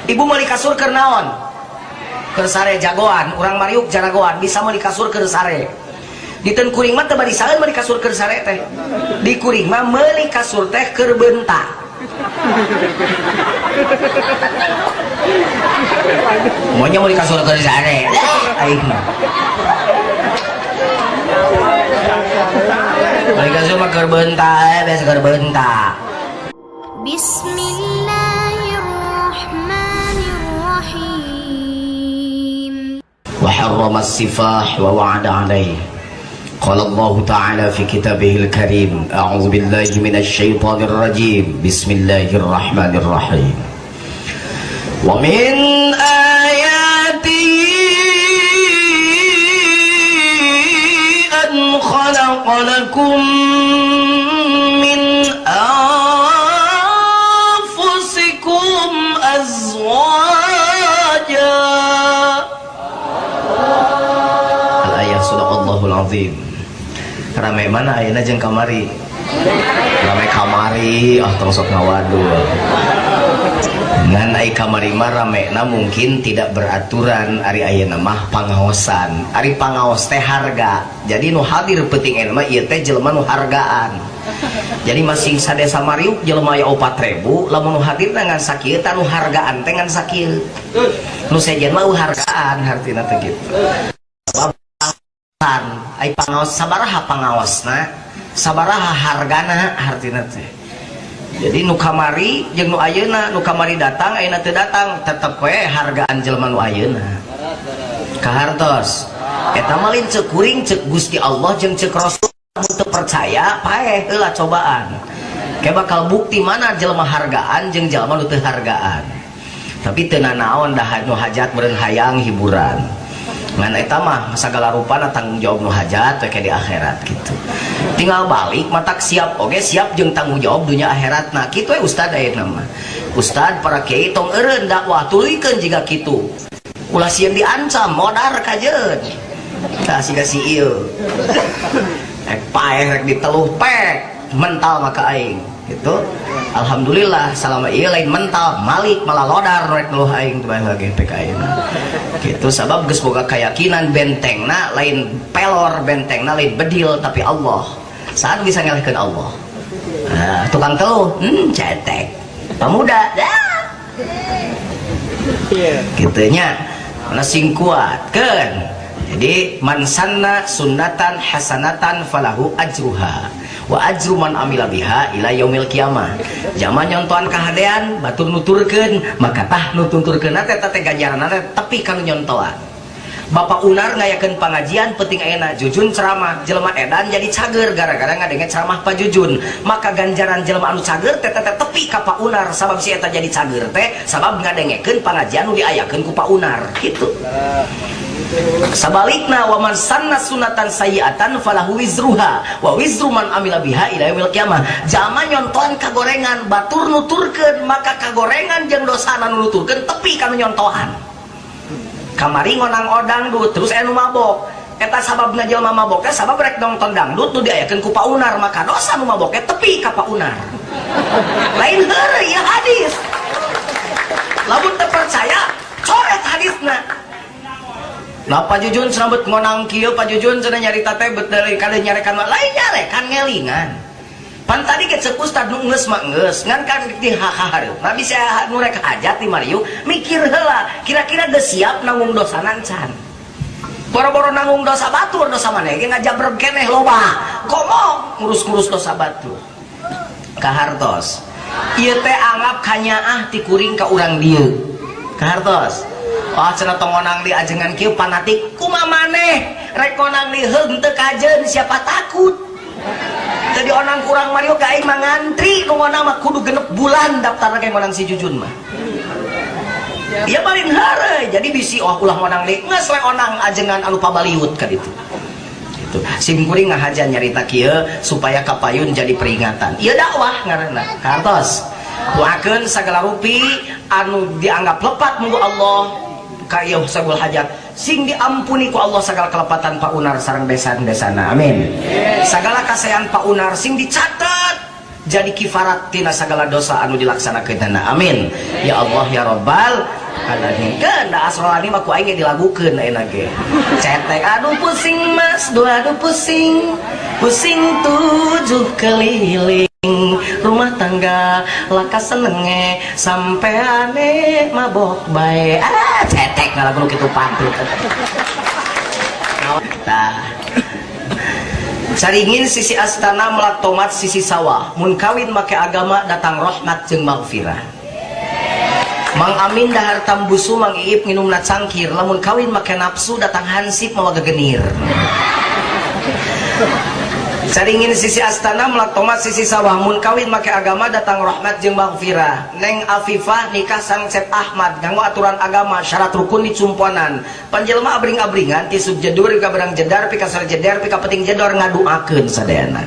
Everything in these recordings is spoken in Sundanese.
Ibu meuli kasur keur naon? Keur sare jagoan, urang Mariuk jaragoan bisa meuli kasur keur sare. Diteun kuring mah teu barisaeun meuli kasur keur sare teh. Di kuring mah meuli kasur teh keur beunta. Maunya meuli kasur keur sare. Aing mah. Meuli kasur mah keur beunta, biasa keur beunta. Bismillahirrahmanirrahim. Wa harrama as-sifah wa wa'ada alaihi. Qala Allah Ta'ala fi kitabihil karim, a'udzu billahi minasy syaithanir rajim. Bismillahirrahmanirrahim. Wa min ayatihi an khalaqa lakum min anfusikum azwaja. Al-ayah sadaqallahul azim. Rame mana ayeuna jeung kamari? Rame kamari, ah tong sok ngawadul. Ngan ai kamari mah ramena mungkin tidak beraturan, ari ayeuna mah pangaosan. Ari pangaos teh harga. Jadi nu hadir penting ayeuna mah ieu teh jelema nu hargaan. Jadi masing sadesa Mariuk jelema aya 4000, lamun nu hadirna ngan sakieu tah nu hargaan teh ngan sakieu. Nu sejen mah hargaan hartina teh kitu. Ai pangaos sabaraha pangaosna, sabaraha hargana hartina teh. Jadi nu kamari jeung nu ayeuna, nu kamari datang ayeuna teu datang, tetep we hargaan jelema nu ayeuna. Kahartos. Eta mah lain ceuk kuring, ceuk Gusti Allah jeung ceuk Rasul. Mun teu percaya paeh heula cobaan. Ke bakal bukti mana jelema hargaan jeung jelema nu teu hargaan. Tapi teu nanaon dah nu hajat meureun hayang hiburan. Ngan eta mah sagala rupana tanggung jawab nu hajat we di akhirat gitu. Tinggal balik matak siap oge siap jeung tanggung jawab dunia akhiratna. Kitu we ustad ayeuna mah. Ustad para kiai tong eureun dakwah tuluykeun jiga kitu. Ulah sieun diancam modar kajeun. Tah siga si ieu. Rek paeh rek diteluh pek mental maka aing gitu. Alhamdulillah selama ieu lain mental malik malah lodar rek neluh aing teh bae lagi PK ayeuna. Gitu sabab geus boga keyakinan bentengna lain pelor, bentengna lain bedil tapi Allah. Saat bisa ngelehkeun Allah. Nah, tukang teluh, cetek. Pemuda, dah. Gitunya mana sing kuat kan. Jadi man sanna sunnatan hasanatan falahu ajruha wa ajru man amila biha ila yaumil qiyamah. Zaman nyontohan kahadean batur nuturkeun maka tah nu tuturkeun teh teh ganjaranna teh tepi kanu nyontohan. Bapak Unar ngayakeun pangajian penting ayeuna Jujun ceramah jelema edan jadi cager gara-gara ngadenge ceramah Pak Jujun. Maka ganjaran jelema anu cager teh teh tepi ka Pak Unar sabab si eta jadi cager teh sabab ngadengekeun pangajian nu diayakeun ku Pak Unar gitu. Sabalikna wa man sanna sunatan sayyi'atan falahu wizruha wa wizru man amila biha ila yaumil qiyamah. Jalma nyontohan kagorengan batur nuturkeun maka kagorengan jeung dosana nu nuturkeun tepi kanu nyontohan. Kamari ngonang odang dut terus anu mabok. Eta sababna jelema mabok teh sabab rek nonton dangdut nu diayakeun ku Pak Unar maka dosa nu mabok teh tepi ka Pak Unar. Lain heureuy ieu hadis. Lamun teu percaya coret hadisna. Nah Pak Jujun cenah bet ngonang kieu Pak Jujun cenah nyarita teh bet deui kade nyarekan lain nyarekan ngelingan. Pan tadi ge ceuk ustad nu geus mah geus ngan kan di hahareup. Nah bisa nu rek hajat di Mariuk mikir heula kira-kira geus siap nanggung dosana can. Boro-boro nanggung dosa batur dosa maneh ge ngajabreg keneh loba. Komo ngurus-ngurus dosa batur. Kahartos. Ieu teh anggap kanyaah ti kuring ka urang dieu. Kahartos. Wah cenah tong ngonang di ajengan kieu fanatik kumaha maneh rek ngonang di heung teu kajeun siapa takut. Tadi onang kurang Mario ka aing mah ngantri nu ngonang mah kudu genep bulan daftar ke ngonang si Jujun mah. Ieu paling heureuy jadi bisi oh ulah ngonang deui geus we onang ajengan anu pabaliut ka ditu. Gitu. Sim kuring ngahaja nyarita kieu supaya kapayun jadi peringatan. Ieu dakwah ngaranna. Kartos. Doakeun sagala rupi anu dianggap lepat munggu Allah ka ieu sabul hajat sing diampuni ku Allah sagala kelepatan Pak Unar sareng besan-besana amin. Sagala kasayan Pak Unar sing dicatat Jadi kifarat tina segala dosa anu dilaksanakeun. Amin ya Allah ya Rabbal alamin. Keun da asrolani mah ku aing ge dilagukeun ayeuna ge. Cetek, aduh pusing mas, dua, aduh pusing. Pusing tujuh keliling rumah tangga, laka senenge sampai aneh mabok bae. Ah, cetek ngalagu nu kitu pantun. Tah. Caringin sisi astana melak tomat sisi sawah. Mun kawin make agama, datang rahmat jeung maghfirah. Mang Amin dahar tambusu, Mang Iip nginumna cangkir. Lamun kawin make nafsu, datang hansip mawa gegenir. Caringin sisi astana melak tomat sisi sawah. Mun kawin make agama, datang rahmat jeung maghfirah. Neng Afifah nikah sareng Cep Ahmad nganggo aturan agama, syarat rukun dicumponan. Panjelma abring-abringan ti subjedur ka berang jedar pika sore jeder pika peting jedor, ngaduakeun sadayana.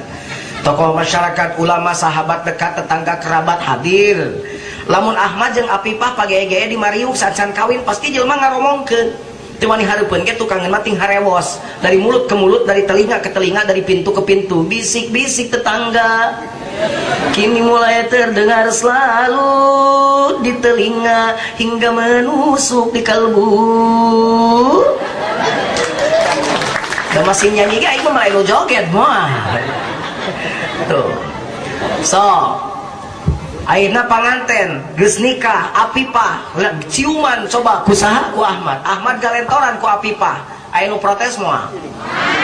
Tokoh masyarakat, ulama, sahabat dekat, tetangga, kerabat hadir. Lamun Ahmad jeung Afifah pageye-geye di mariuk sacan kawin, pasti jelema ngaromongkeun. Teu wani hareupeun ge, tukangeun mah ting harewos. Dari mulut ke mulut, dari telinga ke telinga, dari pintu ke pintu, bisik-bisik tetangga. Kini mulai terdengar selalu di telinga hingga menusuk di kalbu. Da masih nyanyi ge aing mah mulai joget mah. Tuh. So, akhirnya panganten geus nikah, Apipah ciuman coba ku saha? Ku Ahmad. Ahmad galentoran ku Apipah. Aya nu protes moal?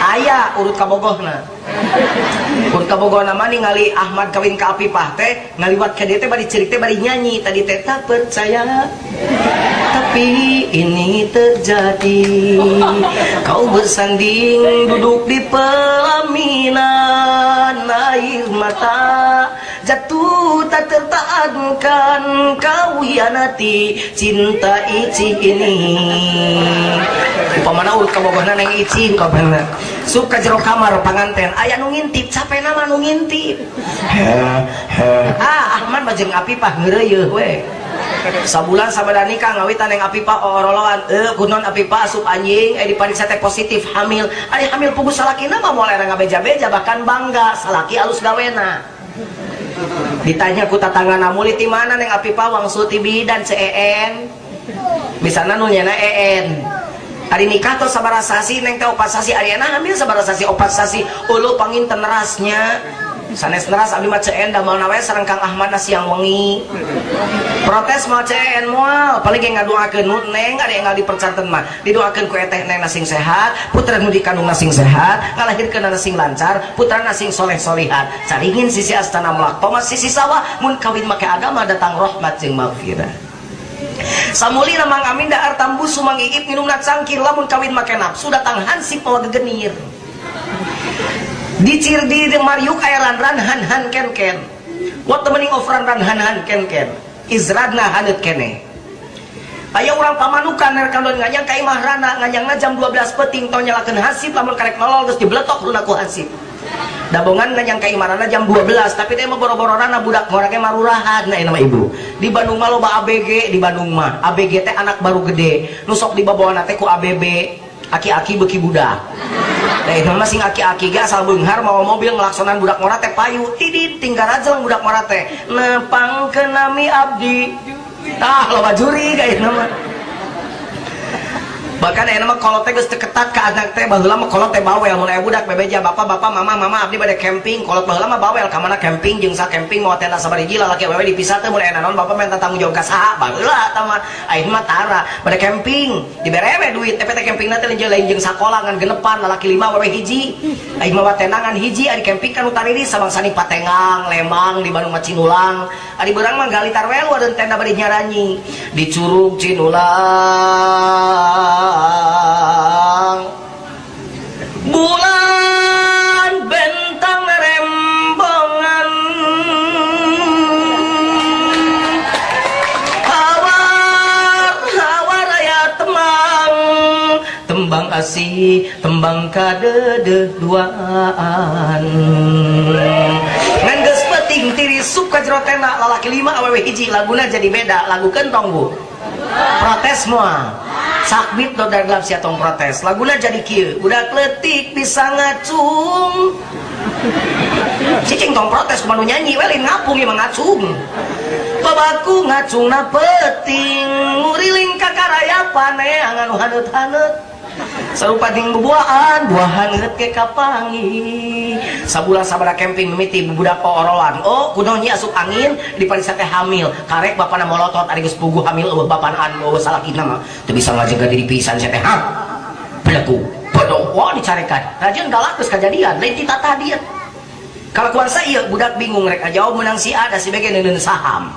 Aya urut kabogohna. Urut kabogohna mah ningali Ahmad kawin ka Apipah teh ngaliwat ka dieu teh bari cerik teh bari nyanyi tadi teh, "Tak percaya tapi ini terjadi, kau bersanding duduk di pelaminan, air mata jatuh tak tertahankan, kau hianati cinta Ici ini." Upamana urut kabogohna Neng Ici, upamana sup ka jero kamar panganten, aya nu ngintip, capek nama nu ngintip. Ah, Ahmad mah jeung Apipah ngeureuyeuh we. Sabulan sabada nikah ngawitan Neng Apipah oroloan, eh kunaon Apipah asup anjing? Eh, dipariksa teh positif hamil. Ari hamil puguh salakina mah moal era ngabeja-beja, bahkan bangga salaki alus gawena. Ditanya ku tatanggana, "Muli ti mana, Neng Apipah?" "Wangsul ti bidan CEN." Misalnya nu nyana EN. Ari nikah tuh sabaraha sasi, Neng teh? 4 sasi. Ari enak hamil sabaraha sasi? 4 sasi. Ulu panginten nerasnya. Sanes neras, abdi mah CN, damelna we sareng Kang Ahmad na siang wengi. Protes mau CN moal? Paling ge ngadoakeun nu Neng ari enggal dipercanten mah didoakeun ku eteh, Neng sing sehat, putra nu dikandung sing sehat, ngalahirkeun sing lancar, putra sing soleh solihat. Caringin sisi astana melak tomat sisi sawah. Mun kawin make agama, datang rahmat jeung maghfirah. Samulina Mang Amin dahar tambusu, Mang Iip minumna cangkir. Lamun kawin make nafsu, datang hansip mawa gegenir. Dicir di mariuk aya ran ran han han ken ken. What the meaning of ran ran han han ken ken? Izradna haneut keneh. Aya urang Pamanukan rek kandon nganyang ka imah rana, nganyangna jam 12 peuting, tong nyalakeun hansip, lamun karek nolol geus dibeletok runa ku hansip. Dabongan nganyang ka imah rana jam 12, tapi teh mah boro-boro rana, budak ngora ge marurahan. Nah, nama ibu. Di Bandung mah loba ABG. Di Bandung mah ABG teh anak baru gede, nu sok dibabawana teh ku ABB, aki-aki beuki budak. Nah, itu mah sing aki-aki ge asal beunghar mawa mobil ngelaksonan budak ngora teh payu tidit tinggal aja. Budak ngora teh nepangkeun nami abdi. Tah, loba juri kayak nama. Bahkan aya mah kolot teh geus teu ketat ka anak teh. Baheula mah kolot teh bawel, mun aya budak bebeja, "Bapak, bapak, mama, mama, abdi bade camping." Kolot baheula mah bawel, ka mana camping, jeung sa camping, mawa tenda sabaraha, lalaki awewe dipisah teh, mun aya naon bapak minta tanggung jawab ka saha? Baheula tah mah. Ayeuna mah tara. Bade camping dibere we duit, tapi teh campingna teh lain jeung sakola, ngan genepan, lalaki lima, awewe hiji. Ayeuna mawa tenda ngan hiji. Ari camping kan utariris sabangsani Patenggang, Lembang, di Bandung mah Cinulang. Ari beurang mah gali tarwelu ada tenda bari nyaranyi di Curug Cinulang, bulan bentang rembongan, hawar hawar aya tembang tembang asih, tembang kadeudeuh duaan. Ngan geus peuting tiris, sup ka jero tenda, lalaki lima, awewe hiji, laguna jadi beda. Lagu kentong, Bu, protes moal? Sakbit do dari sia tong protes. Laguna jadi kieu: "Budak leutik bisa ngacung." Cicing tong protes kumaha nu nyanyi we, lain ngapung ieu mah ngacung. Babaku ngacung na peuting nguriling ka karayapan neangan nu haneut-haneut. Sarupa jeung bubuahan, buah haneut ke kapangi. Sabulan sabada camping mimiti budak oorolan. Oh, kunaon nya asup angin dipariksa teh hamil. Karek bapana molotot ari geus puguh hamil eueuh bapana anu eueuh salakina mah. Teu bisa ngajaga diri pisan sia teh. Hah? Belagu. Bodoh, wah dicarekan. Rajin galak geus kajadian, lain ti tadi. Kalakuan saya budak bingung rek ngajawab menang si A da si B ge neuneun saham.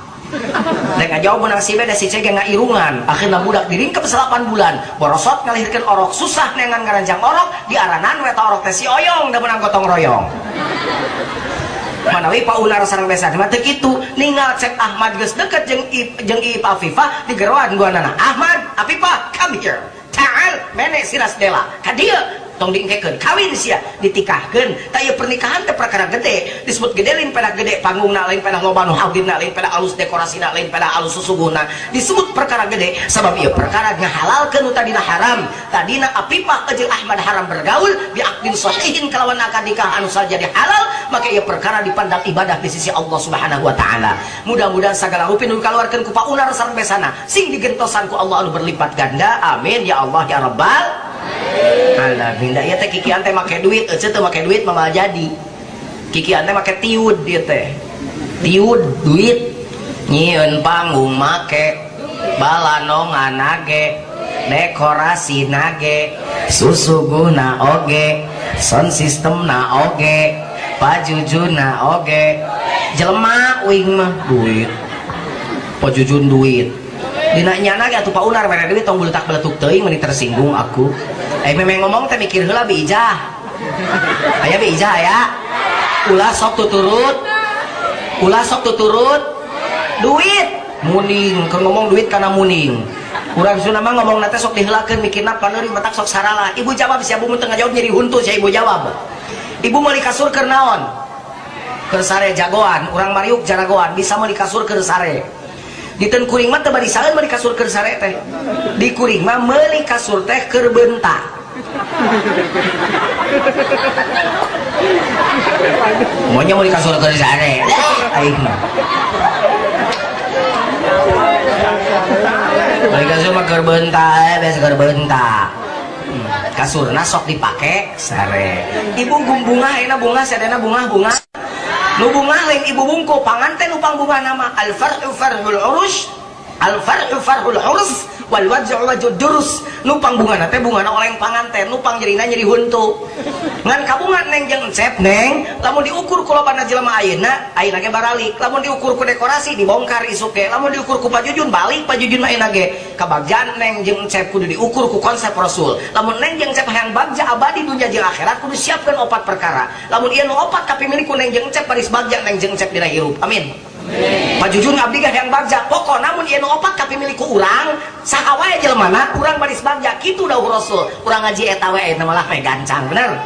Rek ngajawab menang si B da si C ge ngairungan. Akhirna budak diringkep 8 bulan, borosot ngalihirkeun orok, susah neangan ngaranjang orok, diaranan we ta orok teh si Oyong da menang gotong royong. Manawi Pak Unar sareng besan mah teu kitu, ningal Cep Ahmad geus deket jeung Iip Afifah digeroan duanana. Ahmad, Afifah, come here. Ta'al, mene siras dela. Ka dieu tong diengkekeun, kawin sia, ditikahkeun. Tah ieu pernikahan teh perkara gede, disebut gede lain pada gede panggungna, lain pada loba nu hadirna, lain pada alus dekorasina, lain pada alus susuguhna. Disebut perkara gede sabab ieu perkara ngahalalkeun nu tadina haram. Tadina Afifah jeung Ahmad haram bergaul bi aqdin sahihin kalawan akad nikah anu jadi halal, maka ieu perkara dipandang ibadah di sisi Allah Subhanahu wa taala. Mudah-mudahan sagala rupi nu dikaluarkeun ku Pak Unar sareng besana sing digentosan ku Allah anu berlipat ganda. Amin ya Allah ya Rabbal alamin. Da ieu teh kikian teh make duit, ece teh make duit mah jadi. Kikian teh make tiud ieu teh. Tiud duit nyieun panggung make balanongan nage dekorasi nage susuguhna oge sound systemna oge pajujuna oge jelema uing mah duit pajujun duit dina nyana ge atuh Pak Unar mere duit tong beletak beletuk teuing meuni tersinggung aku. Memang ngomong teh mikir heula bi ijah aya bi ijah aya ulah sok tuturut, ulah sok tuturut duit muning keur ngomong duit kana muning. Urang Sunda mah ngomong teh sok diheulakeun mikirna paneuri matak sok saralah. Ibu jawab sia, mun teu ngajawab nyeri huntu sia. Ibu jawab, ibu meuli kasur keur naon? Keur sare jagoan urang mariuk jaragoan bisa meuli kasur keur sare. Di ten kuring mah teu barisaeun meuli kasur keur sare teh. Di kuring mah meuli kasur teh keur beunta. Maunya meuli kasur keur sare aing mah. Meuli kasur mah keur beunta, biasa keur beunta. Kasurna sok dipake sare. Ibu bunga ayeuna bunga sadayana bunga-bunga. Nu bunga lain ibu bungku, panganten nu pangbunga nama al farhu farhul urus, al farhu farhul urus wal waj'u wajud durus. Nu pangbungana teh bungana oleng panganten, nu pangjerina nyeri huntu. Ngan kabungan neng jeung encep neng, lamun diukur ku lobana jelema ayeuna, ayeuna ge baralik. Lamun diukur ku dekorasi dibongkar isuk ge, lamun diukur ku pajujun balik pajujun mah ayeuna ge. Kabagjaan neng jeung encep kudu diukur ku konsep Rasul. Lamun neng jeung encep hayang bagja abadi dunya jeung akhirat kudu siapkeun opat perkara. Lamun ieu nu opat kapimilih ku neng jeung encep baris bagja neng jeung encep dina hirup. Amin. Pajujun abdi gah hayang bagja pokok namun ieu nu opat kapimilih ku urang saha wae jelemana urang baris bagja kitu dawuh Rasul. Urang ngaji eta we ayeuna malah we gancang bener.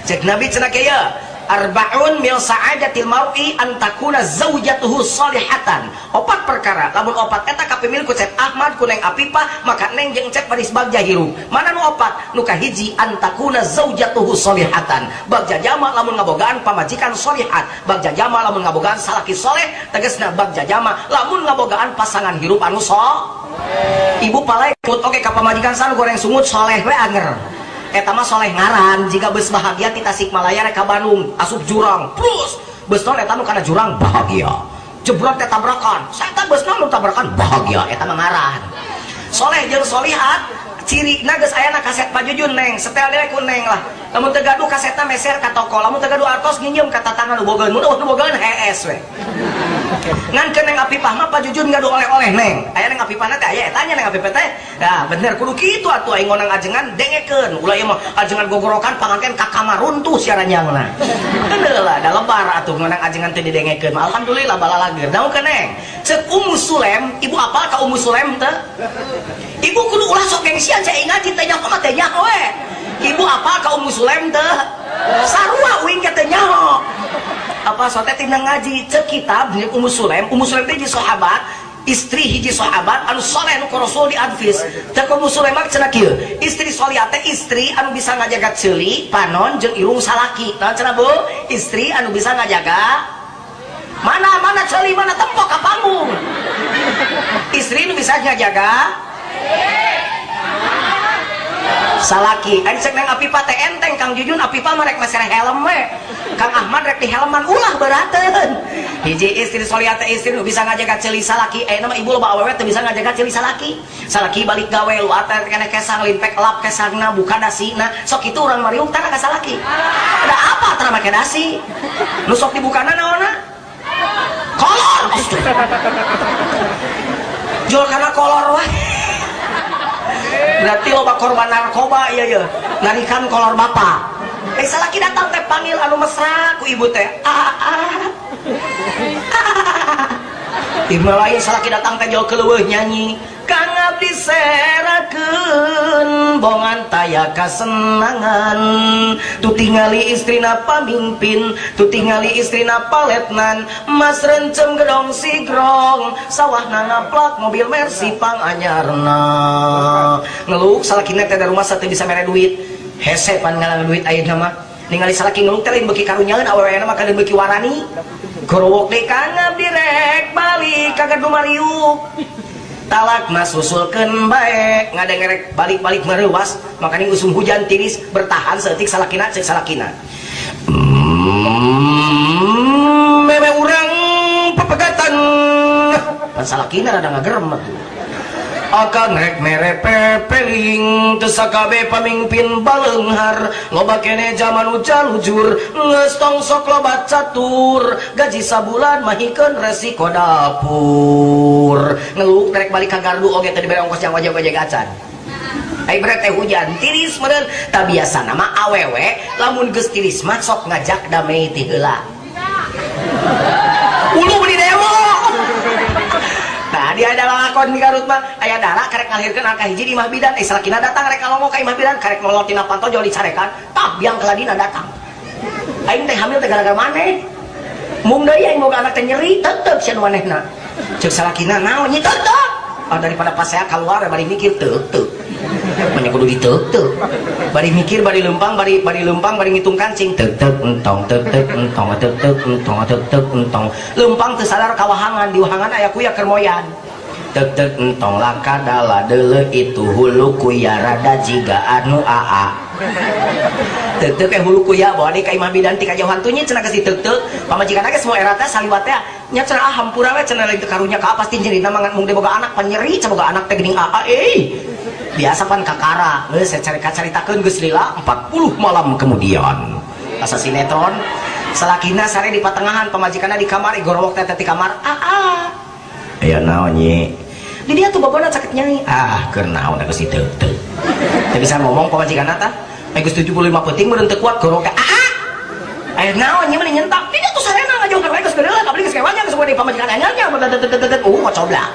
Cek Nabi cenah kieu, arbaun min sa'adatil mar'i an takuna zaujatuhu solihatan. Opat perkara lamun opat eta kapimilih ku Cep Ahmad ku Neng Apipah maka neng jeung Cep baris bagja hirup. Mana nu opat? Nu kahiji an takuna zaujatuhu solihatan. Bagja jama lamun ngabogaan pamajikan solihat, bagja jama lamun ngabogaan salaki soleh, tegasna bagja jama lamun ngabogaan pasangan hirup anu so. Ibu palekut oke ka pamajikan sanu goreng sungut soleh we anger. Eta mah soleh ngaran jika beus bahagia ti Tasikmalaya rek ka Bandung asup jurang plus beus naon eta nu kana jurang bahagia jebrot teh tabrakan saeta beus naon nu tabrakan bahagia eta mah ngaran. Soleh jeung solihat cirina geus ayana kaset pajujun neng setel deui ku neng lah. Lamun teu gaduh kasetna meser ka toko, lamun teu gaduh artos nginjem ka tatangga nu bogeun, mun nu bogeun hees we. Ngan ke Neng Apipah mah pajujun gaduh oleh-oleh neng. Aya Neng Apipah teh aya eta nya Neng Apipah teh. Nah, bener kudu kitu atuh aing ngonang ajengan dengekeun. Ulah ieu mah ajengan gogorokan panganten ka kamar runtuh siaranjangna. Bener lah, da lebar atuh ngonang ajengan teh didengekeun. Alhamdulillah balalageur. Naon ke neng? Ceuk Ummu Sulaim, ibu apal ka Ummu Sulaim teh? Ibu kudu ulah sok gengsian cai ngaji teh nyaho mah teh nyaho we. Ibu apal ka Ummu Sulaim teh? Sarua uing ge teh nyaho. Apa sote tina ngaji cek kitab jeung Ummu Sulaim, Ummu Sulaim teh jeung sahabat. Istri hiji sahabat anu soleh nu ku Rasul diadvis. Teu komo Sulaiman cenah kieu, istri solihah teh istri anu bisa ngajaga ceuli, panon jeung irung salaki. Naon cenah, Bu? Istri anu bisa ngajaga mana mana ceuli, mana tempo ka panggung. Istri nu bisa ngajaga salaki. Ari cek Neng Apipa teh enteng, Kang Jujun, Apipa mah rek meser helm we. Kang Ahmad rek di helman, ulah berateun. Hiji istri solihah teh istri nu bisa ngajaga ceuli salaki. Eh, nama ibu loba awewe teu bisa ngajaga ceuli salaki. Salaki balik gawe lu ate keneh kesang limpek lap kesangna, buka dasina. Sok itu urang mariuk tara ka salaki. Ada apa tara make dasi? Nu sok dibukana naonna? Kolor. Jual kana kolor wah. Berarti loba korban narkoba, iya ya, narikan kolor bapak. Eh, salaki datang teh panggil anu mesra ku ibu teh, ah ah ah. Ieu lain, salaki datang teh jauh keleuweuh nyanyi, "Kang abdi serakeun bongan taya kasenangan, tu tingali istrina pamimpin, tu tingali istrina paletnan, mas rencem gedong sigrong, sawahna ngaplak mobil Mercy panganyarna." Ngeluk salakina teh dari rumah teu bisa mere duit, hese pan ngalang duit ayeuna mah. Ningali salaki ngeluk teh lain beuki karunyaeun awewe mah, kadang beuki warani. Gorowok deui, "Kang abdi rek balik ka Gardu Mariuk." Talak mah susulkeun bae, ngadengerek balik-balik mereuwas, makanya usum hujan tiris bertahan saeutik salakina. Cek salakina, meme urang pepegatan." Pan salakina rada ngagerem atuh. "Akang rek mere pepeling, teu sakabe pamingpin baleunghar, loba kene zaman jalujur, geus tong sok loba catur, gaji sabulan mahikeun resiko dapur." Ngeluk rek balik ka gardu oge teu dibere ongkos jang wajah-wajah acan. Ai berat teh hujan tiris meureun. Ta biasana mah awewe lamun geus tiris mah sok ngajak damai ti heula. Ulu beli demo. Nah, dia ada lakon di Garut mah, aya dara karek ngalahirkeun anak hiji di imah bidan, eh salakina datang rek ngalongok ka imah bidan, karek nolol tina panto jauh dicarekan, tah biang keladina datang. "Aing teh hamil teh gara-gara maneh. Mung deui aing boga anak teh nyeri, tetep sia nu manehna." Ceuk salakina, "Naon?" "Nyi tetep." Ah, daripada pas saya keluar bari mikir teuk teuk. Manya kudu diteuk-teuk. Bari mikir bari lempang, bari bari lempang, bari ngitung kancing, teuk teuk entong, teuk teuk entong, teuk teuk entong, teuk teuk entong. Lempang teu sadar kawahangan, di wahangan aya kuya keur moyan. Teuk teuk entong lakadala deuleu itu hulu kuya rada jiga anu aa. Teuk teuk hulu kuya bawa deui ka imah bidan ti kajauhan tuh nya cenah geus diteuk-teuk. Pamajikan ge semua era teh saliwat teh nya cenah, ah hampura we cenah, lain teu karunya ka pasti nyerina mah mung boga anak pan nyeri boga anak teh geuning aa euy. Biasa pan kakara geus saya cari caritakeun geus lila 40 malam kemudian. Asa sinetron. Salakina sare di patengahan, pamajikanna di kamar, gorowok teh di kamar, ah ah. Aya naon, Nyi? Di dia tuh babona sakit nyai. Ah, keur naon geus diteuk-teuk. Teu bisa ngomong pamajikanna tah. Geus 75 peuting meureun teu kuat gorowok teh, ah ah. Aya naon, Nyi, meni nyentak. Di dia tuh sarena ngajauhkeun wae geus geuleuh kabeli geus kewanya geus di pamajikan anyarnya. Coblak.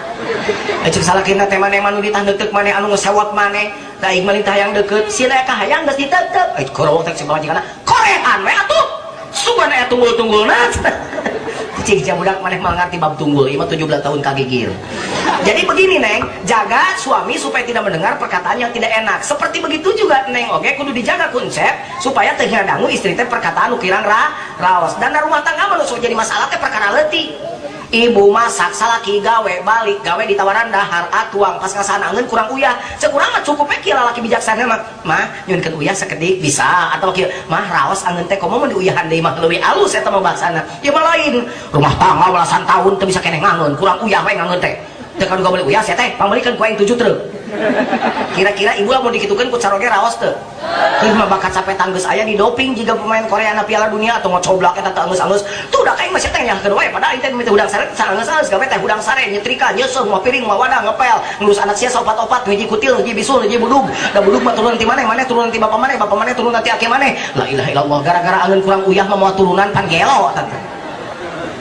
Eh, cek salakina teh, "Maneh mah nu ditah neuteuk, maneh anu ngesewot maneh. Da aing mah lintah hayang deukeut, sieun aya kahayang geus diteuk-teuk." Eh, gorowok teh cek pamajikanna, "Korehan we atuh. Sugan aya tunggul-tunggulna." Cik budak maneh mah ngarti bab tunggul, ieu mah 17 tahun kagigir. Jadi begini, Neng, jaga suami supaya tidak mendengar perkataan yang tidak enak. Seperti begitu juga Neng, oke, kudu dijaga konsep supaya teu ngadangu istri teh perkataan nu kirang raos. Dan rumah tangga mah nu sok jadi masalah teh perkara leutik. Ibu masak, salaki gawe, balik gawe ditawaran dahar, atuang pas ngasaan angeun kurang uyah. Cek urang mah cukup we kieu, lalaki bijaksana mah, "Mah, nyuhunkeun uyah sakedik bisa?" Atau kieu, "Mah, raos angeun teh, komo mun diuyahan deui mah leuwih alus eta mah bahasana." Ieu mah lain, rumah tangga belasan tahun teu bisa keneh ngangeun, kurang uyah we ngangeun teh. Teu kaduga meuli uyah sia teh, pangmeulikeun ku aing 7 truk. Kira-kira ibu lamun dikitukeun ku caroge raos teu? Keur mah bakat capetan geus aya di doping jiga pemain Korea na Piala Dunia atau ngocoblak eta teu anggeus-anggeus. Tuh da kaing mah sia teh nyalahkeun wae, padahal aing teh teh hudang sare anggeus-anggeus gawe teh hudang sare, nyetrika, nyeuseuh, moal piring, moal wadah, ngepel, ngurus anak sia opat-opat, hiji kutil, hiji bisul, hiji budug. Da budug mah turunan ti maneh, maneh turunan ti bapa maneh, bapa maneh turunan ti aki maneh. La ilaha illallah, gara-gara angeun kurang uyah mah moal turunan pan gelo tante.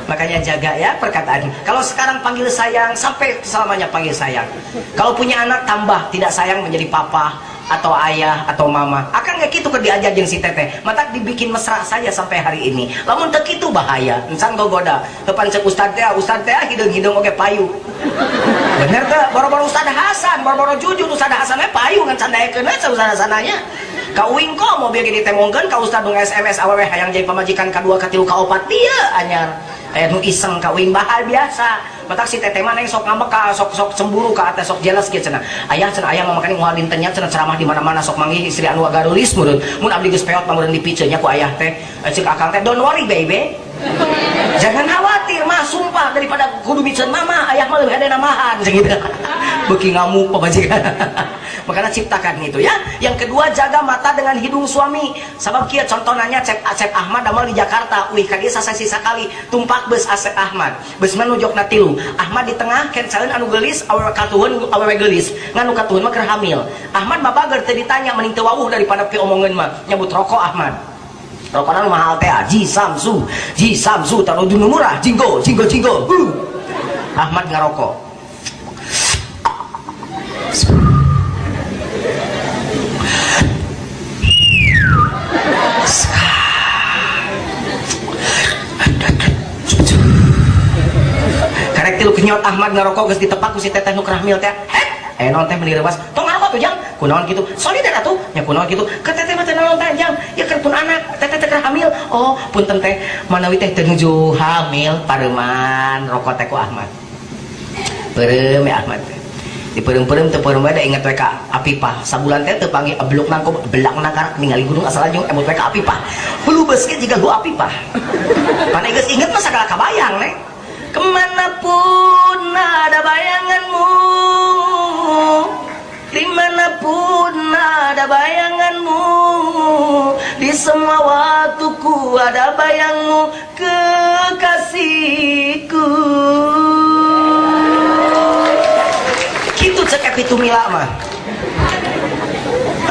Makanya jaga ya perkataan. Kalau sekarang panggil sayang, sampai selamanya panggil sayang. Kalau punya anak tambah tidak sayang menjadi papa atau ayah atau mama. Akan nggak gitu ke diajar jeung si teteh. Mata dibikin mesra saja sampai hari ini. Lamun teu kitu bahaya. Encan gogoda. Depan cek ustad teh hideung-hideung oge payu. Bener teh, boro-boro Ustaz Hasan, boro-boro jujur Ustaz Hasan we payu ngan can daekeun we Ustaz Hasananya. Ka uing kok mobil ge ditemongkeun ka Ustaz nu SMS awewe hayang jadi pamajikan kadua katilu kaopat dia anyar. Aya nu iseng ka uing bahal biasa. Matak si teteh mah neng sok ngambek ka sok-sok cemburu ka teh sok jealous kieu cenah. Ayah cenah ayah mah makane moal dintennya cenah ceramah di mana-mana sok manggih istri anu garulis meureun. Mun abdi geus peot mah meureun dipiceun nya ku ayah teh. Ceuk akang teh don't worry baby. Jangan khawatir mah sumpah daripada kudu miceun mama ayah mah leuwih hade namahan gitu. Beuki ngamuk pamajikan. Makanya ciptakan itu ya. Yang kedua jaga mata dengan hidung suami. Sabab kieu contohnya Cep Acep Ahmad damel di Jakarta. Wih ka dieu sasasi sakali tumpak bus Asep Ahmad. Bus mah nu jokna tilu. Ahmad di tengah kencaeun anu geulis awewe katuhun awewe geulis. Ngan nu katuhun mah keur hamil. Ahmad mah bager teu ditanya mending teu wawuh daripada piomongeun mah. Nyebut rokok Ahmad. Rokokna nu mahal teh Ji Samsu, Ji Samsu taruh nu murah, jinggo, jinggo, jinggo. Ahmad ngarokok. Karek tilu kenyot Ahmad ngarokok geus ditepak ku si teteh nu keur hamil teh. Het, eh naon teh meuni reuwas. Tong ngarokok tuh jang. Kunaon kitu? Solider atuh. Nya kunaon kitu? Ke teteh mah teh naon teh jang? Ya keur pun anak, teteh teh keur hamil. Oh, punten teh manawi teh teu nuju hamil pareuman rokok teh ku Ahmad. Peureum ya Ahmad teh. Dipeureum-peureum teu peureum we da inget we ka Apipah. Sabulan teh teu panggih abluk nangko belak nangkar ningali gunung asal lajung emut we ka Apipah. Hulu beus ge jiga hu Apipah. Pane geus inget mah sagala kabayang neng. Kemanapun ada bayanganmu, dimanapun ada bayanganmu, di semua waktuku ada bayangmu kekasihku. Gitu cek Epi Tumila mah.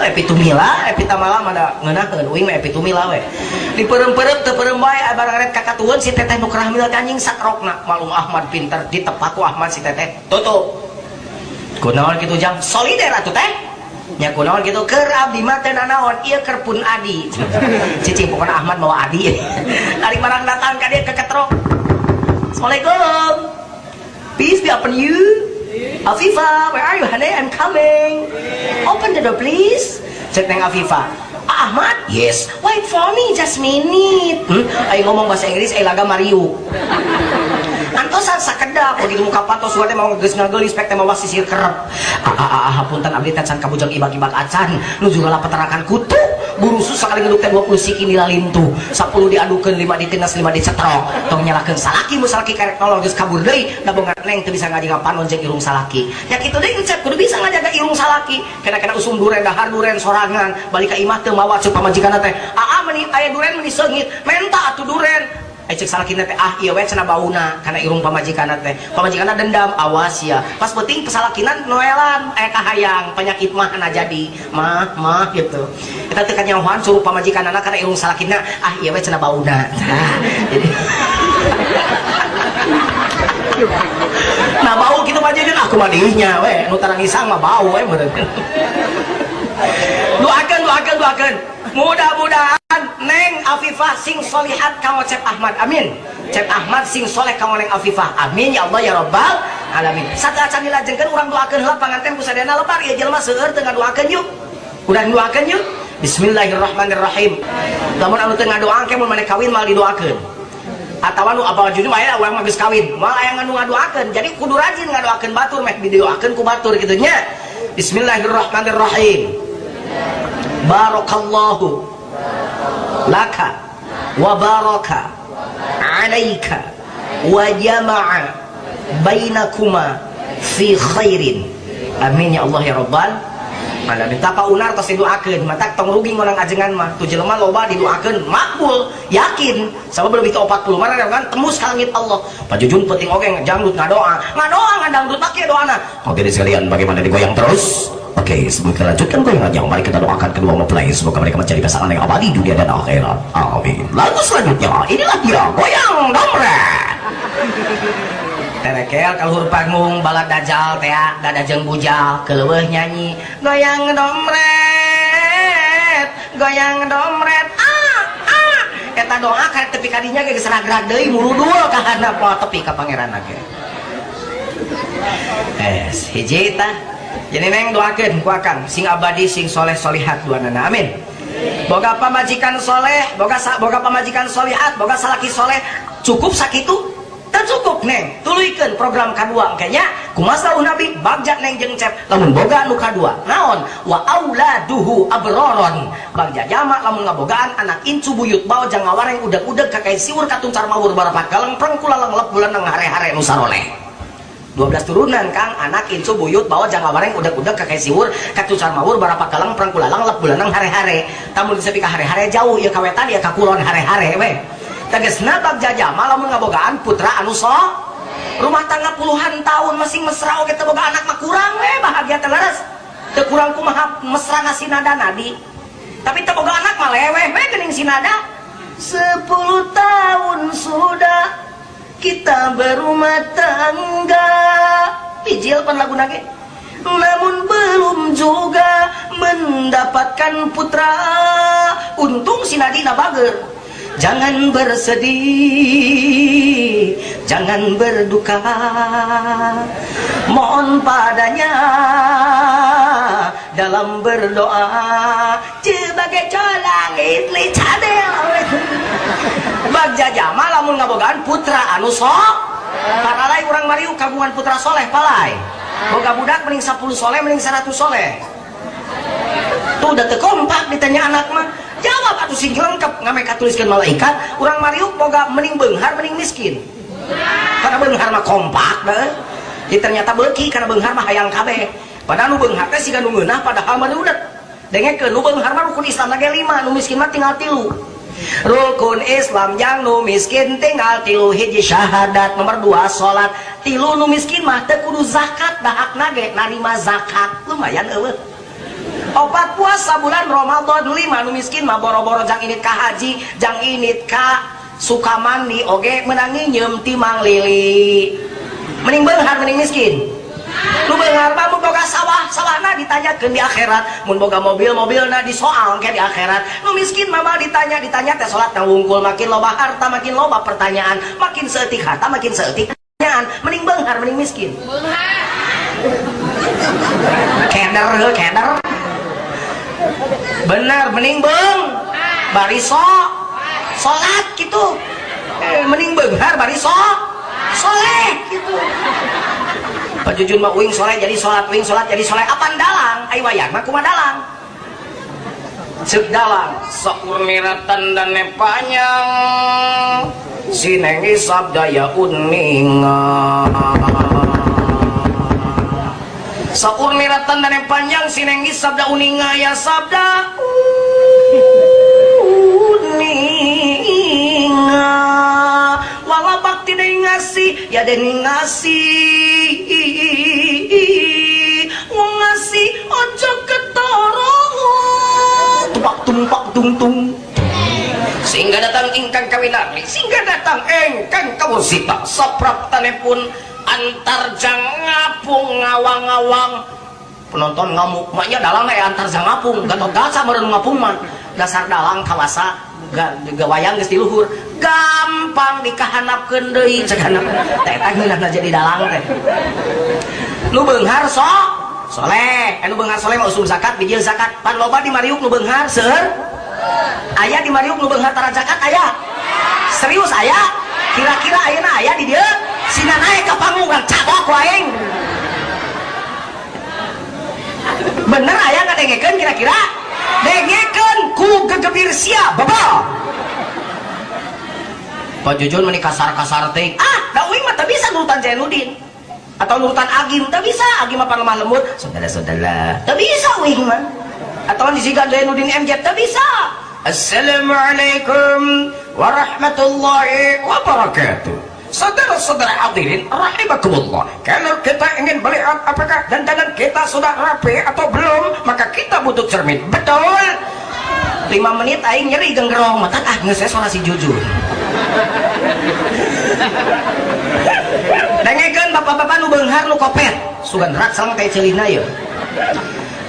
Epi Tumila, Epi Tamala mah da ngeunaheun uing mah Epi Tumila we. Dipeureum-peureum teu peureum bae barang ret ka katuhun si teteh nu keur hamil teh anjing sakrokna. Malum Ahmad pinter ditepak ku Ahmad si teteh. Tutup. Kunaon kitu jang solider atuh teh. Nya kunaon kitu keur abdi mah teu nanaon ieu keur pun adi. Cicing pokona Ahmad mawa adi. Ari barang datang ka dieu keketrok. Assalamualaikum. Peace be upon you. Afifa, where are you honey? I'm coming. Open the door please. Cek neng Afifa. Ahmad? Yes. Wait for me just minute. Ayo ngomong bahasa Inggris, ayo laga Mario. Antosan sakedap begitu muka patos teh mau geus ngageulis pek teh mawa sisir kerep. Punten abdi teh can kabujang ibak-ibak acan nuju peterakan kutu. Burusus sakali ngeduk teh 20 siki nilalintuh. 10 diadukeun, 5 ditinas, 5 dicetrok. Tong nyalakeun salaki mu salaki karek nolong geus kabur deui da bongan neng teu bisa ngajaga panon jeung irung salaki. Nya kitu deui Encep kudu bisa ngajaga irung salaki. Kena-kena usum duren dahar duren sorangan balik ka imah teu mawa ceuk pamajikanna teh. Aa meuni aya duren meuni seungit, menta atuh duren. Cek salakina teh ah ieu we cenah bauna kana irung pamajikanna teh. Pamajikanna dendam awas ya. Pas penting pesalakinan noelan aya kahayang penyakit mah na jadi mah mah gitu. Eta teh kanyahoan suruh pamajikanna kana irung salakina ah ieu we cenah bauna. Nah, jadi nah bau kitu mah jadi aku mah dinya we nu tarang isang mah bau we meureun. Doakeun doakeun doakeun. Mudah-mudahan Neng Afifah sing solihat kanggo Cep Ahmad. Amin. Cep Ahmad sing soleh kanggo Neng Afifah. Amin ya Allah ya Rabbal alamin. Sateuacan dilajengkeun urang doakeun heula panganten ku sadayana lebar ieu jelema seueur teu ngadoakeun yuk. Urang doakeun yuk. Bismillahirrahmanirrahim. Lamun anu teu ngadoa ke mun maneh kawin moal didoakeun. Atawa nu apal judi mah aya urang mah geus kawin, moal aya nu ngadoakeun. Jadi kudu rajin ngadoakeun batur meh didoakeun ku batur kitu nya. Bismillahirrahmanirrahim. Barakallahu laka wa baraka alaika wa jama'a bainakuma fi khairin. Amin ya Allah ya Rabbal alamin. Tapa unar tos didoakeun, matak tong rugi ngonang ajengan mah. Tu jelema loba didoakeun makbul, yakin. Sabab lebih ke 40 mana kan tembus ka langit Allah. Pak Jujun penting oge jangdut ngadoa. Ngadoa ngadangdut make doana. Oke sekalian bagaimana digoyang terus? Oke, sebelum kita lanjutkan goyangannya, mari kita doakan kedua mempelai semoga mereka menjadi pasangan yang abadi dunia dan akhirat. Amin. Lalu selanjutnya, inilah dia goyang domret. Terekel kaluhur panggung balad dajal tea dada jeung bujal keleuweuh nyanyi goyang domret ah ah eta doa karek tepi ka dinya ge geus ragrag deui murudul ka handap moal tepi ka pangeranna ge. Hiji tah. Jadi neng doakeun ku akang sing abadi, sing soleh solihat duanana, amin. Boga pamajikan soleh, boga pamajikan solihat, boga salaki soleh, cukup sakitu? Teu cukup, neng. Tuluykeun program kadua kayaknya kumaha dawuh Nabi, bagja neng jeung cep lamun boga nu kadua. Naon? Wa auladuhu abroron. Bagja jama lamun ngabogaan anak incu buyut bao jang ngawareng udeg-udeg kakai siwur katuncar mawur barapat galeng preng kulaleng lep bulan hare-hare nu saroleh. 12 turunan, Kang, anak incu buyut bawa jang ngawareng udeg-udeg kakai siwur katuncar mawur barapat galeng preng kulalang lep bulanang hare-hare. Tamun geus ka hare-hare jauh ieu kawetan, ieu ka kulon hare-hare we. Tegesna bagja jama lamun ngabogaan putra anu so rumah tangga puluhan tahun masih mesra oge teu boga anak mah kurang we bahagia teh, leres teu? Kurang kumaha mesra sinada nadi, tapi teu boga anak mah leweh we geuning sinada. 10 tahun sudah kita berumah tangga, bijil pan lagu nage, namun belum juga mendapatkan putra. Untung si Nadina bager. Jangan bersedih, jangan berduka, mohon padanya dalam berdoa sebagai langit li cadel. Bagja jama lamun ngabogaan putra anu so paralay. Urang mariuk kagungan putra soleh palay. Boga budak mending 10 soleh, mending 100 soleh? Tuh, udah teu kompak ditanya anak mah. Jawab atuh sing lengkap, ngameh katuliskeun malaikat. Urang mariuk boga mending beunghar, mending miskin? Karena beunghar mah kompak deh. Jadi ternyata beuki karena beunghar mah hayang kabeh. Padahal nu beunghar teh siga nu ngeunah, padahal mah udah dengekeun, nu beunghar mah rukun Islam lagi 5, nu miskin mah tinggal 3. Rukun Islam yang nu miskin tinggal 3: hiji syahadat, nomor 2 salat, 3. Nu miskin mah teu kudu zakat, dahak nage narima zakat lumayan eueuh. 4 puasa bulan Ramadan, 5 nu miskin mah boro-boro jang init ka haji, jang init ka Sukamandi oge menang nginjem ti Mang Lili. Mending beunghar, mending miskin? Nu beunghar mah mun boga sawah, sawahna ditanyakeun di akhirat, mun boga mobil, mobilna disoal ke di akhirat. Nu miskin mah mah ditanya, ditanya teh salat wungkul. Makin loba harta makin loba pertanyaan, makin seeutik harta makin seeutik pertanyaan. Mending beunghar, mending miskin? Keder heuh, keder bener. Mending beung bari so salat gitu, mending beunghar bari so soleh gitu. Pak Jujun mah uing soleh jadi salat, uing salat jadi soleh. Apan dalang ai wayang mah kumaha dalang? Ceuk dalang, "Saur tandane panjang sinengi sabdaya uninga." Saur tandane panjang sinengi sabda uninga, ya sabda uninga. Wala bakti deui ngasih, ya deui ngasih. Wong ngasih ojo ketara, tumpak tumpak tung tung. Sehingga datang ingkang kawinarni, sehingga datang ingkang kawusita, sapraptanipun antarjang ngapung ngawang-ngawang. Penonton ngamuk, maknya dalang kayak antarjang ngapung Gatot Kaca meureun ngapung mah. Dasar dalang kawasa ga wayang geus di luhur, gampang dikahanapkeun deui. Cek handap teh, eta ngeunahna jadi dalang teh. Nu beunghar so soleh, anu beunghar soleh mah usum zakat, bijil zakat. Pan loba di mariuk nu beunghar seueur. Aya di mariuk nu beunghar tara zakat? Aya? Serius aya? Kira-kira ayeuna aya di dieu? Sina naik ka panggung, urang cabok ku aing. Bener aya ngadengekeun? Kira-kira dengekeun ku gegebir sia bebal. Pak Jujun meni kasar-kasar teh. Ah, da uing mah teu bisa nurutan Zainuddin atau nurutan Agim, teu bisa. Agim mah lemah lembut, saudara-saudara, teu bisa uing mah. Atau disigan Zainuddin MZ teu bisa. Assalamualaikum warahmatullahi wabarakatuh. Saudara-saudara hadirin rahimakumullah. Kalau kita ingin melihat apakah dandanan kita sudah rapi atau belum, maka kita butuh cermin. Betul? 5 menit aing nyeri genggerong mata, ah geus suara si Jujun. Dengekeun bapak-bapak nu beunghar nu kopet, sugan rak salang teh ceulina ye.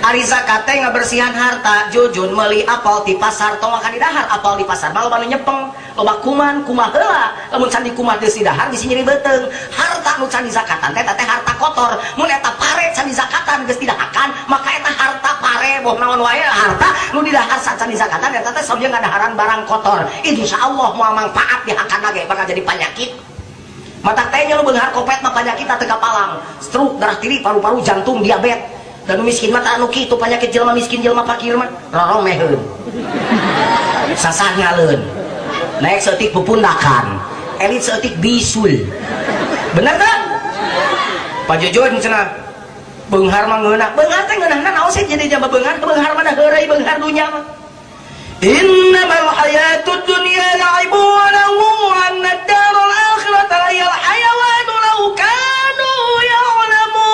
Ari zakat teh ngabersihan harta. Jujun meuli apel di pasar, tong makan di dahar. Apel di pasar mah loba nu nyepeng, loba kuman. Kumaha heula lamun can dikumat geus didahar, bisi nyeri beuteung. Harta nu can dizakatan teh teh harta kotor. Mun eta pare can dizakatan geus didahakan, maka eta harta pare boh naon wae, harta nu didahar can dizakatan eta teh sambil ngadaharan barang kotor. Insyaallah moal manfaat, dihakan lagi bakal jadi penyakit. Mata teh nya nu beunghar kopet mah penyakit teu kapalang, stroke, darah tinggi, paru-paru, jantung, diabetes. Dan nu miskin mah anu kitu penyakit jelema miskin, jelema fakir mah roromeheun, sasah ngaleun, naik seetik pupundakan, elit seetik bisul. Bener tak? Pak Jujun cenah beunghar mah ngeunah. Beunghar teh ngeunahna naon sih? Jadi jaba beunghar, beunghar mah heureuy, beunghar dunya mah. Innamal hayatud dunya la'ibun wa lahu wa anna ad-daral akhirata lahiyal hayawan law kanu ya'lamun.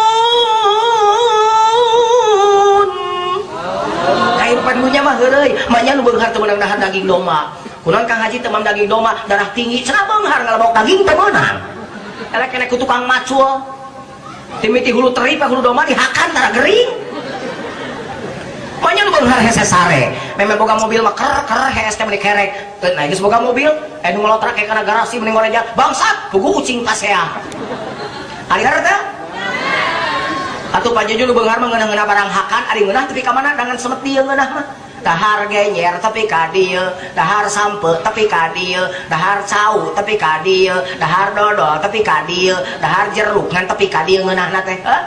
Kahirupan dunya mah heureuy, manya nu beunghar teu meunang dahar daging domba. Kunaon Kang Haji teu meunang daging domba? Darah tinggi cenah. Beunghar ngalebok daging teu meunang. Elek kene ku tukang macul. Timiti hulu teri pa hulu domba dihakan tara gering. Manya nu beunghar hese sare. Memang boga mobil mah ker ker hees teh meuni kerek. Nah, geus boga mobil, eh nu ngelotrak kana garasi mending ngoreja. Bangsat, pugu ucing pasea. Ari teh? Atuh Pak Juju, nu beunghar mah ngeunah-ngeunah barang hakan, ari ngeunah tepi ka mana dangan semet dieu ngeunah mah. Dahar genyer tepi ka dieu, dahar sampe tepi ka dieu, dahar cau tepi ka dieu, dahar dodol tepi ka dieu, dahar jeruk ngan tepi ka dieu ngeunahna teh. Hah?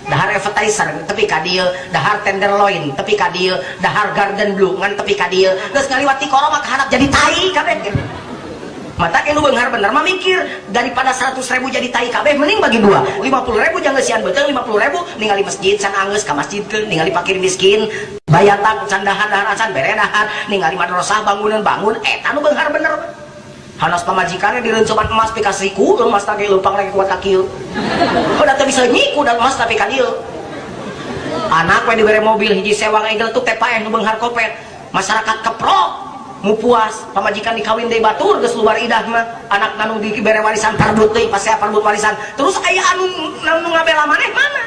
Dahar appetizer tepi ka dieu, dahar tenderloin tepi ka dieu, dahar garden blue ngan tepi ka dieu. Geus ngaliwat ti koroma ka handap jadi tai kabeh. Mata nu beunghar bener mah mikir, daripada 100 ribu jadi tai kabeh mending bagi dua, 50 ribu jangan sian beuteung, 50 ribu ningali masjid can anggeus ka masjid keun, ningali fakir miskin bayatak can dahar dahar acan bere dahar, ningali madrasah bangunan bangun. Eta nu beunghar bener. Hanas pamajikannya direunceman emas pikasiku emas tage leumpang lagi kuat ka kieu. Udah teu bisa nyiku dan emas tapi ka dieu. Anak we dibere mobil hiji sewang egel tuh teh paeh. Nu beunghar kopet masyarakat keprok mu puas. Pamajikan dikawin deui batur geus luar idah mah, anak nanu dibere warisan parbut deui, pasea parbut warisan. Terus aya anu anu ngabela maneh mana?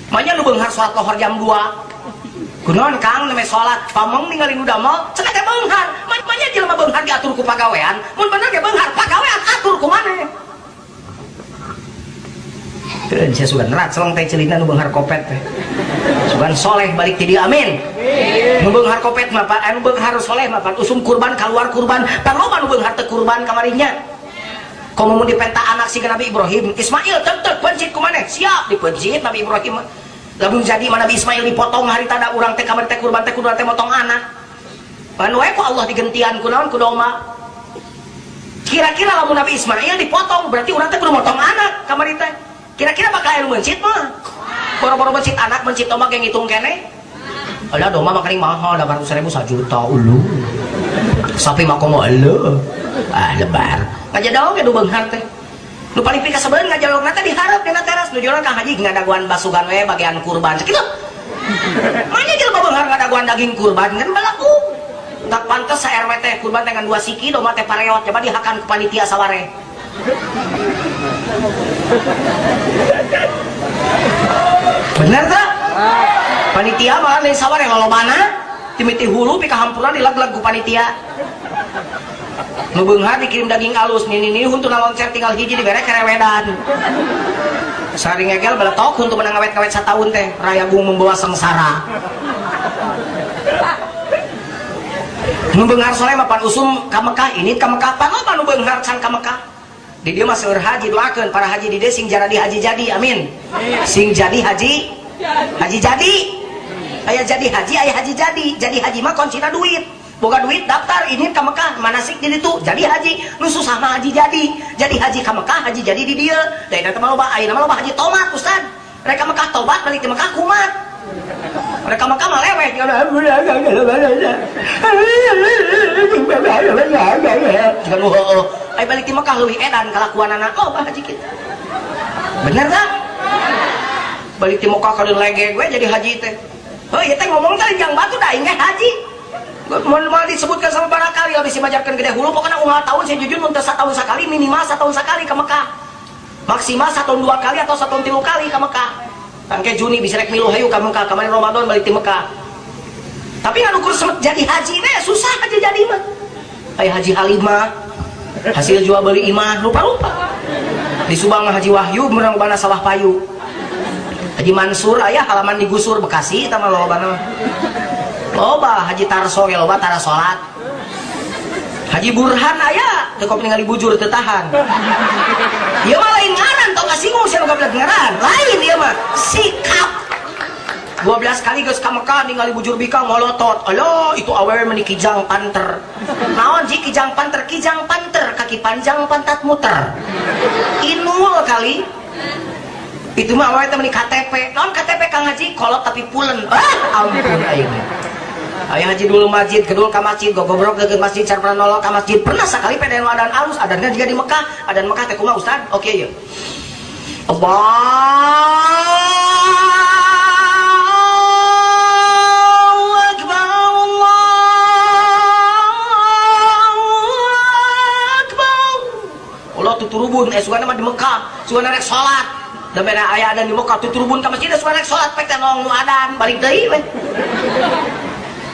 Manya nu beunghar salat lohor jam 2. Kunaon Kang neme salat? Pamong ningali nu damel cenah teh beunghar. Manya jelema beunghar diatur ku pagawean. Mun bener ge beunghar, pagawean atur ku maneh. Keun sia sugan rat seleng teh ceulina nu beunghar kopet teh. Sugan soleh balik ti dieu, amin. Nu beunghar kopet mah Pak, anu beunghar soleh mah Pak, usum kurban keluar kurban. Pan loba nu beunghar teu kurban kamarinya. Komo mun dipenta anak si Nabi Ibrahim, Ismail tetep pencit ku maneh, siap dipencit Nabi Ibrahim mah. Lamun jadi mana Nabi Ismail dipotong hari tada urang teh kamari teh kurban teh kudu teh motong anak. Pan wae ku Allah digentian ku naon? Ku domba. Kira-kira lamun Nabi Ismail dipotong berarti urang teh kudu motong anak kamari teh. Kira-kira bakal anu mencit mah? Boro-boro mencit anak, mencit domba ge ngitung keneh. Alah, domba mah kering mahal, 800 ribu 1 juta ulu. Sapi mah komo elu. Ah, lebar. Ngajadong ge nu beunghar teh. Nu paling pikasebeun ngajalogna teh diharap dina teras nu jualan Kang Haji ngadaguan basugan we bagian kurban. Sakitu. Manya jelema beunghar ngadaguan daging kurban kan balaku. Tak pantes sa RW teh kurban dengan dua siki, domba teh pareot, coba dihakan ku panitia saware. Bener tak? Panitia malah lain saware lolobana timiti hulu pika hampura dilag-lag ku panitia. Nu beunghar dikirim daging alus nini nini huntu loncer tinggal hiji dibere kerewedan. Sari ngegel beletok huntu menang ngawet-ngawet satahun teh rayagung membawa sengsara. Nu beunghar soleh mah pan usum ka Mekah, ini ka Mekah pan loba nu beunghar can ka Mekah. Di dieu mah seueur haji, doakeun para haji di dieu sing jadi haji jadi, amin. Sing jadi haji haji jadi. Aya jadi haji, aya haji jadi. Jadi haji mah kuncina duit. Boga duit daftar ini ka Mekah, manasik di ditu jadi haji. Nu susah mah haji jadi. Jadi haji ka Mekah, haji jadi di dieu. Da eta mah loba, ayeuna mah loba haji tomat, Ustaz. Rek ka Mekah tobat, balik di Mekah kumat. Mereka Mekah mah leweh. Jiga nu heueuh. Ai balik di Mekah leuwih edan kalakuanana. Oh, bah haji kita. Bener tak? Balik di Mekah kaleun lege gue jadi haji teh. Heuh, ieu teh ngomong teh jang batu da aing ge haji. Mun mal disebutkan sama barakali bisa majarkeun gede hulu, pokoknya unggal tahun saya jujur mun teu satahun sakali, minimal setahun sekali ke Mekah. Maksimal setahun dua kali atau setahun tilu kali ke Mekah. Tangke Juni bisa rek milu hayu ka Mekah, kamari Ramadan balik ti Mekah. Tapi anu kur jadi haji teh susah aja jadi mah. Aya Haji Halimah, hasil jual beli imah rupa-rupa. Di Subang mah Haji Wahyu menang bana sawah payu. Haji Mansur aya halaman digusur Bekasi eta mah lobana mah. Loba Haji Tarso ge loba tara salat. Haji Burhan aya teu kop ningali bujur teu tahan. Ieu mah lain ngaran tong kasinggung sia nu gablek ngaran. Lain ieu mah sikap. 12 kali geus ka Mekah ningali bujur bikang molotot. Aloh itu awewe meni kijang panter. Naon ji kijang panter? Kijang panter kaki panjang pantat muter. Inul kali. Itu mah awewe teh meni KTP. Naon KTP Kang Haji? Kolot tapi pulen. Ah, ampun aing. Aya haji dulu masjid, kedul ka masjid, gogobrok deukeut masjid, car pernah nolol ka masjid. Pernah sakali peden adan alus, adannya juga di Mekah. Adan Mekah teh kumaha Ustaz? Oke ieu. Allahu Akbar, Allahu Akbar. Allah tuturubun, sugana mah di Mekah, sugana rek salat. Da beda aya adan di Mekah tuturubun ka masjid, sugana rek salat pek teh nong nu adan, balik deui we.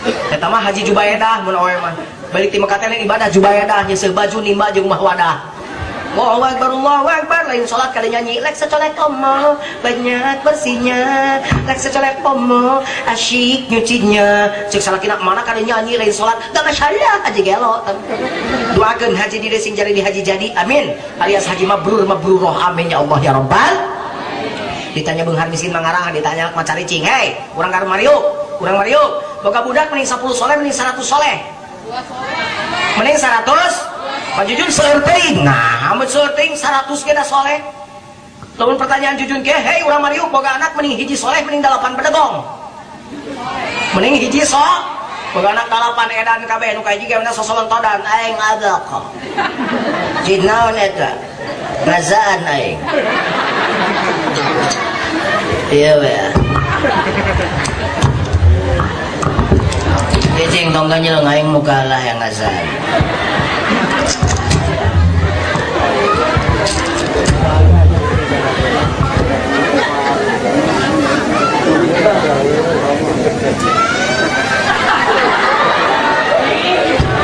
Eta mah Haji Jubaedah mun awewe mah. Balik ti Mekah teh ibadah Jubaedah nyeuseuh baju nimba jeung mah wadah. Allahu Akbar, Allahu Akbar, lain salat kali nyanyi lek secolek omo banyak bersihnya, lek secolek omo asyik nyucinya. Cek salakina mana kali nyanyi lain salat, gak masalah haji gelo. Doakeun haji di sing jadi di haji jadi, amin. Alias haji mabrur mabruroh, amin ya Allah ya Rabbal. Ditanya beunghar miskin mangarang, ditanya macari cing, hei, urang ka Mario, urang Mario, boga budak mending 10 soleh mending 100 soleh. Mending 100? Pak Jujun seueur teuing. Nah, amun seueur teuing 100 ge da soleh. Lamun pertanyaan Jujun ge, hei urang Mario boga anak mending hiji soleh mending 8 bedegong. Mending hiji so boga anak 8 edan kabeh nu kahiji ge mah sosolontodan aing adok. Cinaon eta? Ngazaan aing. Iya we. Cicing tong ganjel aing muka lah yang ngazaan.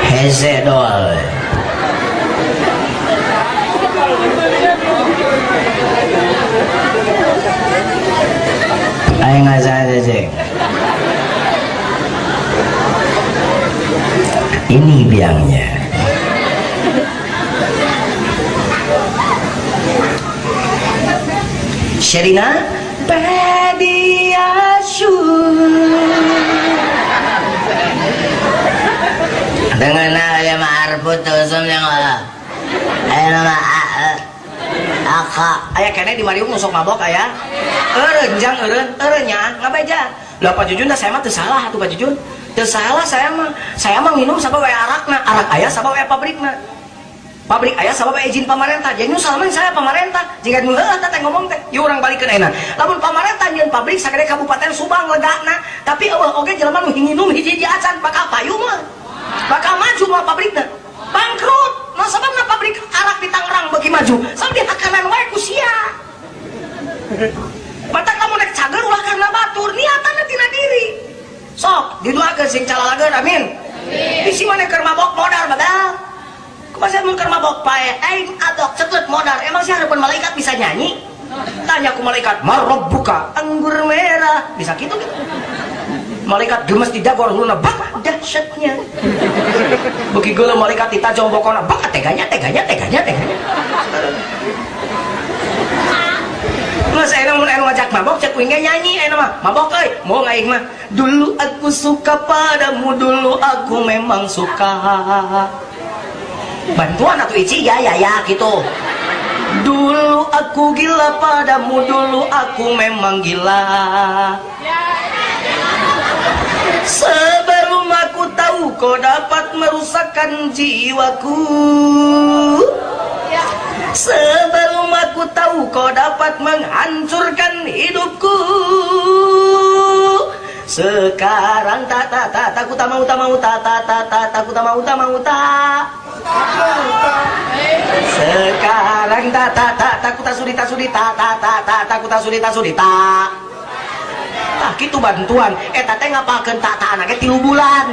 Heze doal. Aing ngazaan cicing. Ini biangnya. Sherina Pediasure dengan ayah ma'arfut tawasum yang lah ayah nama aka ayah kene di Mariung nusok mabok ayah eureun jang eureun eureun nya ngabeja lah Pak Jujun dah saya mah teu salah atuh Pak Jujun teu salah saya mah nginum sabab aya arakna arak aya sabab aya pabrikna pabrik aya sabab aya izin pamarentah jadi nu salah saya pamarentah jika nu heuh teh ngomong teh ieu urang balikeun ayeuna lamun pamarentah nyieun pabrik sagede kabupaten Subang legana tapi eueuh oge jelema nu nginum hiji-hiji acan bakal payu mah bakal maju mah pabrikna bangkrut nah sababna pabrik arak di Tangerang beuki maju sabab dihakanan wae ku sia matak lamun rek cager ulah karena batur niatanna tina diri sok didoakeun sing calalageun amin bisi maneh keur mabok modal badal kumaha mun keur mabok pae aing adok cetut modal emang sih harapan malaikat bisa nyanyi tanya ku malaikat marabbuka anggur merah bisa kitu gitu malaikat gemes di dagor huluna bak dahsyatnya beuki geuleuh malaikat ditajong bokona bak teganya teganya teganya teganya Mas ayeuna mun anu ngajak mabok cek kuing ge nyanyi ayeuna mah mabok euy moal aing mah dulu aku suka padamu dulu aku memang suka bantuan atuh Ici ya ya ya gitu dulu aku gila padamu dulu aku memang gila sebelum aku tahu kau dapat merusakkan jiwaku sebelum aku tahu kau dapat menghancurkan hidupku sekarang tak tak tak tak tak mau tak mau tak tak tak tak tak tak mau tak mau tak sekarang tak tak tak tak tak sudi tak sudi tak tak tak tak tak tak sudi tak sudi tak Tah kitu bantuan eta teh ngapalkeun tak-taan ge 3 bulan.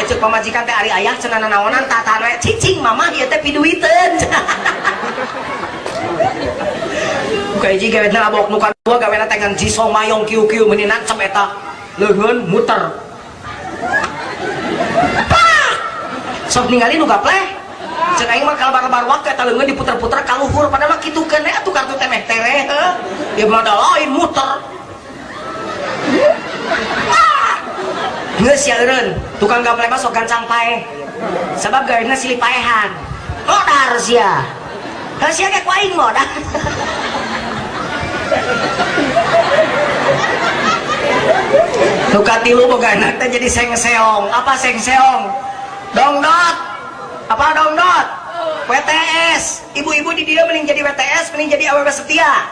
Cek pamajikan teh ari ayah cenah nanaonan tak-taan we cicing mamah ieu teh piduiteun. Buka hiji gawena abok nu kadua gawena teh ngan jisong mayong kieu-kieu meuni nancep eta leungeun muter. Pak! Sok ningali nu gapleh. Cek aing mah kalebar-lebar waktu eta leungeun diputer-puter ka luhur padahal mah kitu keun atuh kartu teh meh tereh heuh. Ieu mah da lain muter. Ah! Geus ya eureun, tukang gapleh mah sok gancang paeh. Sabab gawena silih paehan. Modar sia. Heuh sia ge ku aing modar. Nu katilu boga anak teh jadi sengseong. Apa sengseong? Dongdot. Apa dongdot? WTS. Ibu-ibu di dia mending jadi WTS, mending jadi awewe setia.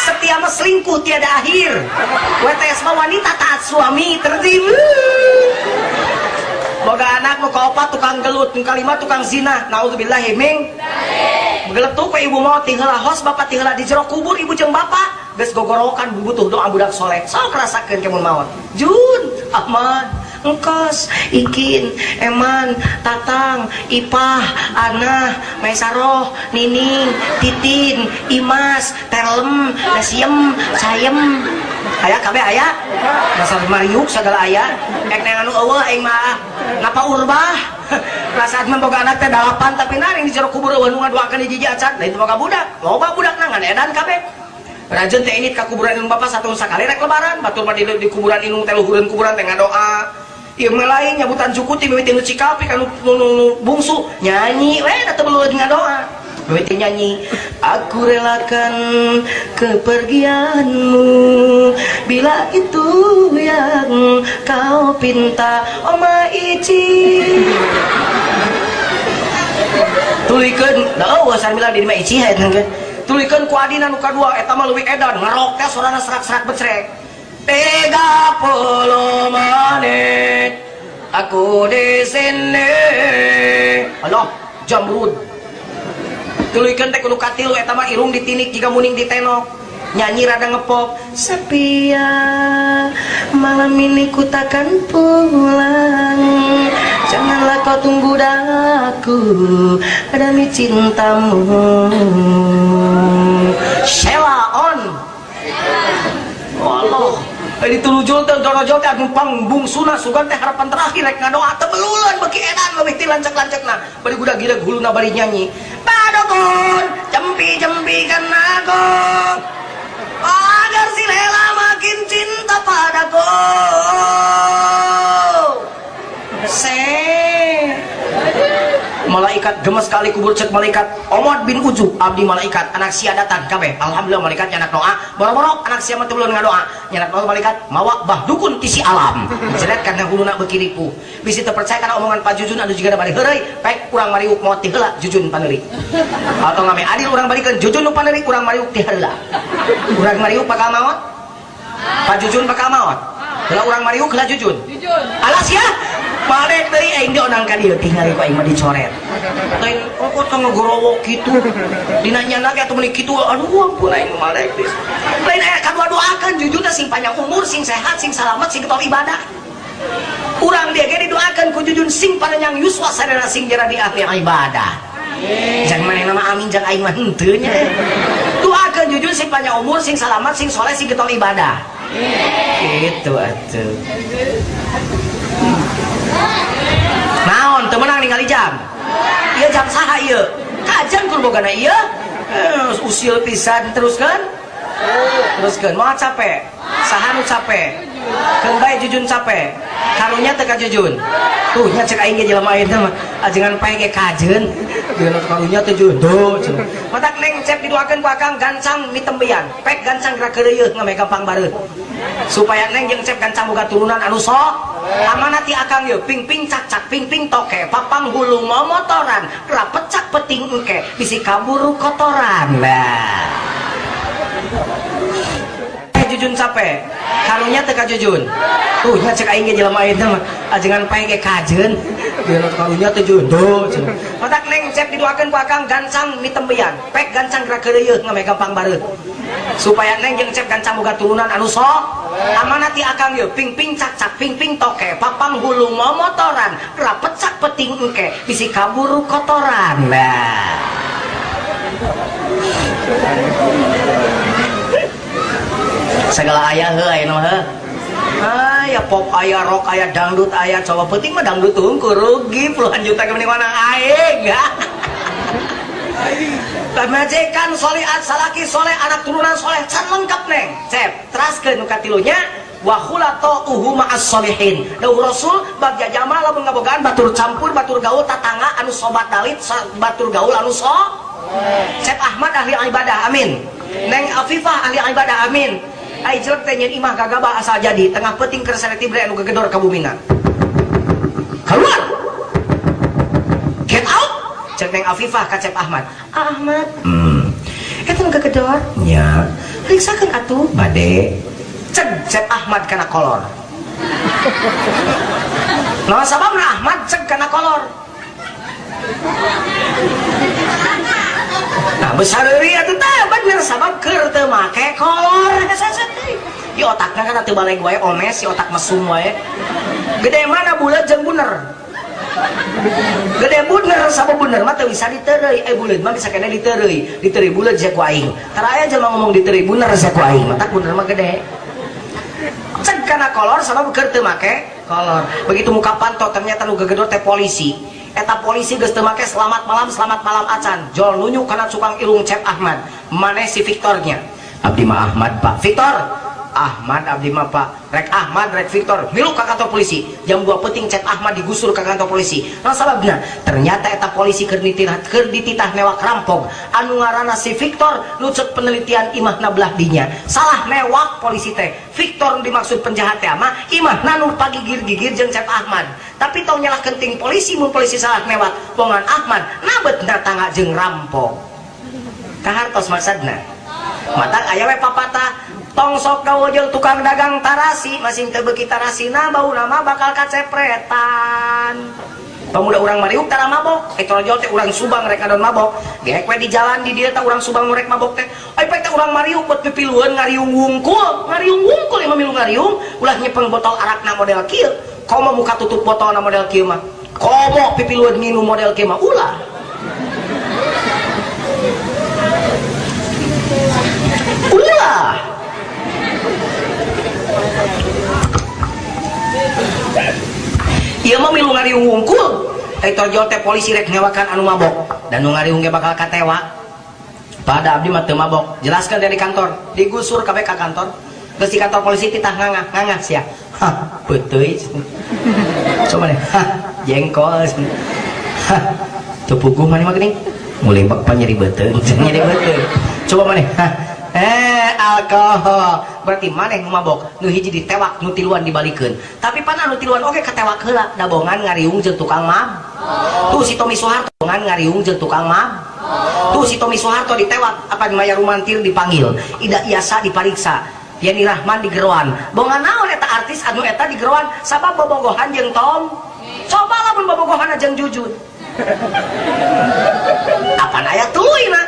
Setia mah selingkuh tiada akhir. WTS mah wanita taat suami tertib. Boga anak nu kaopat tukang gelut, nu kalima tukang zina. Naudzubillahi min. Geletuk we ibu mau ti heula hos bapak ti heula di jero kubur ibu jeung bapak geus gogorowokan butuh doa budak soleh. Sok rasakeun ke mun maot. Jun, Ahmad, Engkos, Ikin, Eman, Tatang, Ipah, Anah, Maisaroh, Nining, Titin, Imas, Terlem, Nasiem, Sayem. Aya kabeh aya? Dasar mariuk sagala aya. Ek neang anu eueuh aing mah napa urbah. Perasaan mah boga anak teh 8 tapi naring di jero kubur eueuh nu ngadoakeun hiji acan. Lain boga budak. Loba budakna ngan edan kabeh. Rajeun teh init ka kuburan indung bapa satahun sakali rek lebaran, batur mah di kuburan indung teh luhureun kuburan teh ngadoa. Ieu mah lain nyabutan cukup ti mimiti nu Cikapi ka nu bungsu nyanyi we da teu belueun ngadoa. Mimiti nyanyi, aku relakan kepergianmu bila itu yang kau pinta, Oma Ici. Tulikeun, da eueuh sarmila di mah Ici eta teh. Tulikeun ku adina nu kadua eta mah leuwih edan, ngarok teh sorana serak-serak becrek. 30 menit aku di sini. Alah, jamrud. Tulikeun teh kudu katilu eta mah irung ditinik jiga muning ditenok. Nyanyi rada ngepop. Sepia malam ini ku takkan pulang. Janganlah kau tunggu daku demi cintamu. Sheila on. Allah. Ditulujul teh dorojol teh anu pangbungsuna sugan teh harapan terakhir rek ngadoa teu beluleun beuki edan leuwih ti lancek-lancekna. Bari gudag-gileg huluna bari nyanyi. Padokon jempi-jempikan aku agar si Lela makin cinta padaku. Se malaikat gemes kali kubur cek malaikat Omot bin Uju abdi malaikat anak sia datang kabeh alhamdulillah malaikat nyanak doa boro-boro anak sia mah teu belum ngadoa nyanak doa malaikat mawa bah dukun ti si alam jeret kana huluna beuki ripuh bisi teu percaya kana omongan Pak Jujun anu jiga bari heureuy pek urang mariuk maot ti heula Jujun paneuri atau ngame adil urang balikeun Jujun nu paneuri urang mariuk ti heula urang mariuk bakal maot Pak Jujun bakal maot heula urang mariuk heula Jujun alas ya balik deui aing dionang ka dieu tingali ku aing mah dicoret. Lain kok teh ngegorowok kitu. Dina nyana ge atuh meuni kitu aduh ampun aing mah malek deui. Lain aya kadua-duakeun jujur teh sing panjang umur, sing sehat, sing salamet, sing getol ibadah. Urang dia ge didoakeun ku Jujun sing panjang yuswa sadaya sing jadi ahli ibadah. Jangan manehna mah amin jang aing mah henteu nya. Doakeun Jujun sing panjang umur, sing salamet, sing soleh, sing getol ibadah. Gitu atuh. Naon teu meunang ningali jam? Ieu jam saha ieu? Kajian kur bogana ieu? Usil pisan teruskeun? Teruskeun moal capek. Saha nu capek? Keun bae Jujun capek. Karunya teu ka Jujun. Tuh nya cek aing ge jelema ayeuna mah ajengan pae ge kajeun. Geuna karunya teh Jujun. Tuh cenah. Matak neng cep didoakeun ku akang gancang mitembeyan. Pek gancang gerak keureuyeut ngame gampang bareuh. Supaya neng jeung cep gancang boga turunan anu sok amanat ti akang yeuh ping-ping cak-cak ping-ping toke papang hulu momotoran rapecak peting engke bisi kaburu kotoran. Nah Jujun capek karunya teu ka Jujun. Tuh nya cek aing ge jelema ayeuna mah ajengan pae ge kajeun geuna karunya teh Jujun. Tuh cenah. Matak neng cep didoakeun ku akang gancang mitembeyan pek gancang gerak keureuyeut ngame gampang bareuh supaya neng jeung cep gancang boga turunan anu sok Amanat ti akang yeuh ping-ping cak-cak ping-ping toke papang hulu momotoran rapet cak peting engke bisi kaburu kotoran. Nah. Segala aya heuh ayeuna mah heuh. Aya pop aya rock aya dangdut aya coba penting mah dangdut hungkul rugi puluhan juta ke mending mana aing. Pamajikan solihat salaki soleh anak turunan soleh can lengkap neng. Cep teraskeun nu katilunya wa khulata-uhu ma'as solihin. Dawuh Rasul bagja jama lamun ngabogaan batur campur batur gaul tatangga anu sobat dalit batur gaul anu so. Cep Ahmad ahli ibadah amin. Neng Afifah ahli ibadah amin. Ai jelek teh nyeun imah gagabah asal jadi tengah peuting keur sare tibre anu gegedor ka bumina. Keluar. Get out. Cek Neng Afifah ka Cep Ahmad. Ahmad. Eta nu gegedor? Nya. Periksakeun atuh bade. Cek Cep Ahmad kana kolor. Naon sababna Ahmad cek kana kolor? Nah besar euy atuh teh bener sabab keur teu make kolor saset deui. Ieu otakna kan teu baleg wae omes si otak mesum wae. Gede mana buleut jeung buner? Gede buner sabab buner mah teu bisa diteureuy, buleut mah bisa kena diteureuy. Diteureuy buleut sia ku aing. Tara aya jelema ngomong diteureuy buner sia ku aing, matak buner mah gede. Cek kana kolor sabab keur teu make kolor. Begitu muka panto ternyata nu gegedor teh polisi. Eta polisi geus teu make selamat malam acan. Jol nunjuk kana cukang ilung Cep Ahmad. Maneh si Victornya. Abdi mah Ahmad Pak. Victor. Ahmad abdi mah Pak. Rek Ahmad rek Victor milu ka kantor polisi. Jam 2 peuting Cep Ahmad digusur ka kantor polisi. Nah sababna ternyata eta polisi keur dititah newak rampok. Anu ngaranna si Victor nu ceuk penelitian imahna belah dinya. Salah newak polisi teh. Victor dimaksud penjahat teh mah imahna nu pagigir-gigir jeung Cep Ahmad. Tapi tong nyalahkeun ting polisi mun polisi salah newak bongan Ahmad nabetna tangga jeung rampok. Kahartos maksudna. Matak aya we papatah tong sok gaul jeung tukang dagang tarasi masing teu beuki tarasina bauna mah bakal kacepretan. Pemuda urang Mariuk tara mabok, eta rojol teh urang Subang rek ngadon mabok. Geek we di jalan di dieu teh urang Subang nu rek mabok teh. Ai teh urang Mariuk buat pipilueun ngariung wungkul, ngariung wungkul imah milu ngariung, ulah nyepeng botol arakna model kieu. Komo muka tutup botolna model kieu mah. Komo pipilueun nginum model kieu mah ulah. Ulah. Ieu mah milu ngariung wungkul. Eta torjol teh polisi rek ngewakan anu mabok dan nu ngariung ge bakal katewa. Pada abdi mah teu mabok. Jelaskan dari kantor, digusur kabeh ka kantor. Geus di kantor polisi titah ngangah, ngangah sia. Hah, peuteuy. Coba deh. Hah, jengkol. Hah, teu puguh maneh mah geuning. Mulai bak nyeri beuteung, nyeri beuteung. Coba maneh. Hah. Alkohol. Berarti maneh nu mabok, nu hiji ditewak, nu tiluan dibalikeun. Tapi pan anu tiluan oge katewak heula, da bongan ngariung jeung tukang mab. Tuh si Tommy Soeharto bongan ngariung jeung tukang mab. Tuh si Tommy Soeharto ditewak, apa Maya Rumantir dipanggil, Ida Iasa dipariksa, Yani Rahman digeroan. Bongan naon eta artis anu eta digeroan sabab bobogohan jeung Tom. Coba lamun bobogohan jeung Jujun. Apan aya tuluyna?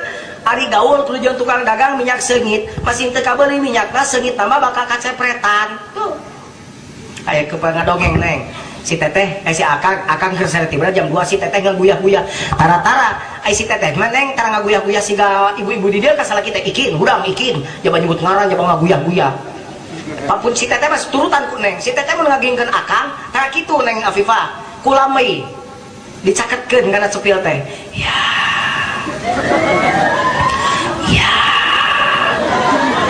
Ari gaul tuluy jeung tukang dagang minyak seungit, masih teu kabeuli minyakna seungit tambah bakal kacepretan. Tuh. Aya ke ngadongeng neng. Si teteh, si akang, akang keur sare tibra jam 2 si teteh ngaguyah-guyah. Tara-tara, ai si teteh mah neng tara ngaguyah-guyah siga ibu-ibu di dieu ka salaki teh ikin, hudang ikin, jaba nyebut ngaran jaba ngaguyah-guyah. Papun si teteh mah turutan ku neng. Si teteh mun ngagingkeun akang, tara kitu neng Afifah. Kulamei dicaketkeun kana cepil teh. Ya. Ya.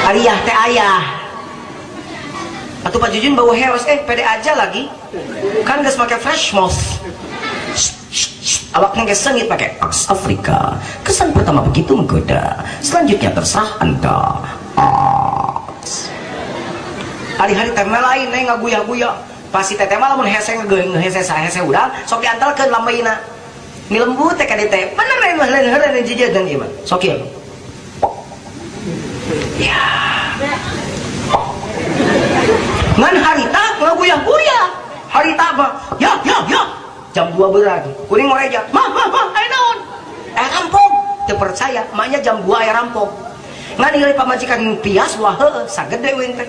Ariah teh ayah. Atuh Pak Jujun bau heos, pede aja lagi. Kan geus make fresh mouth. Awaknya geus sengit pakai Ox Afrika. Kesan pertama begitu menggoda. Selanjutnya terserah Anda. Ox. Hari-hari teh mah lain neng ngaguyah-guyah. Pasti teteh mah lamun hese ngehese hese udang sok diantelkeun lambeina. Ni lembut teh ka dieu teh. Bener lain mah lain heureuy jijeun ieu mah. Sok ieu. Ya. Ngan harita ngaguyah-guyah. Harita mah ya ya ya. Jam 2 beurang. Kuring ngoreja. Mah mah mah aya naon? Rampok. Teu percaya, maknya jam 2 aya rampok. Ngan nilai pamajikan pias wah heueuh sagede uing teh.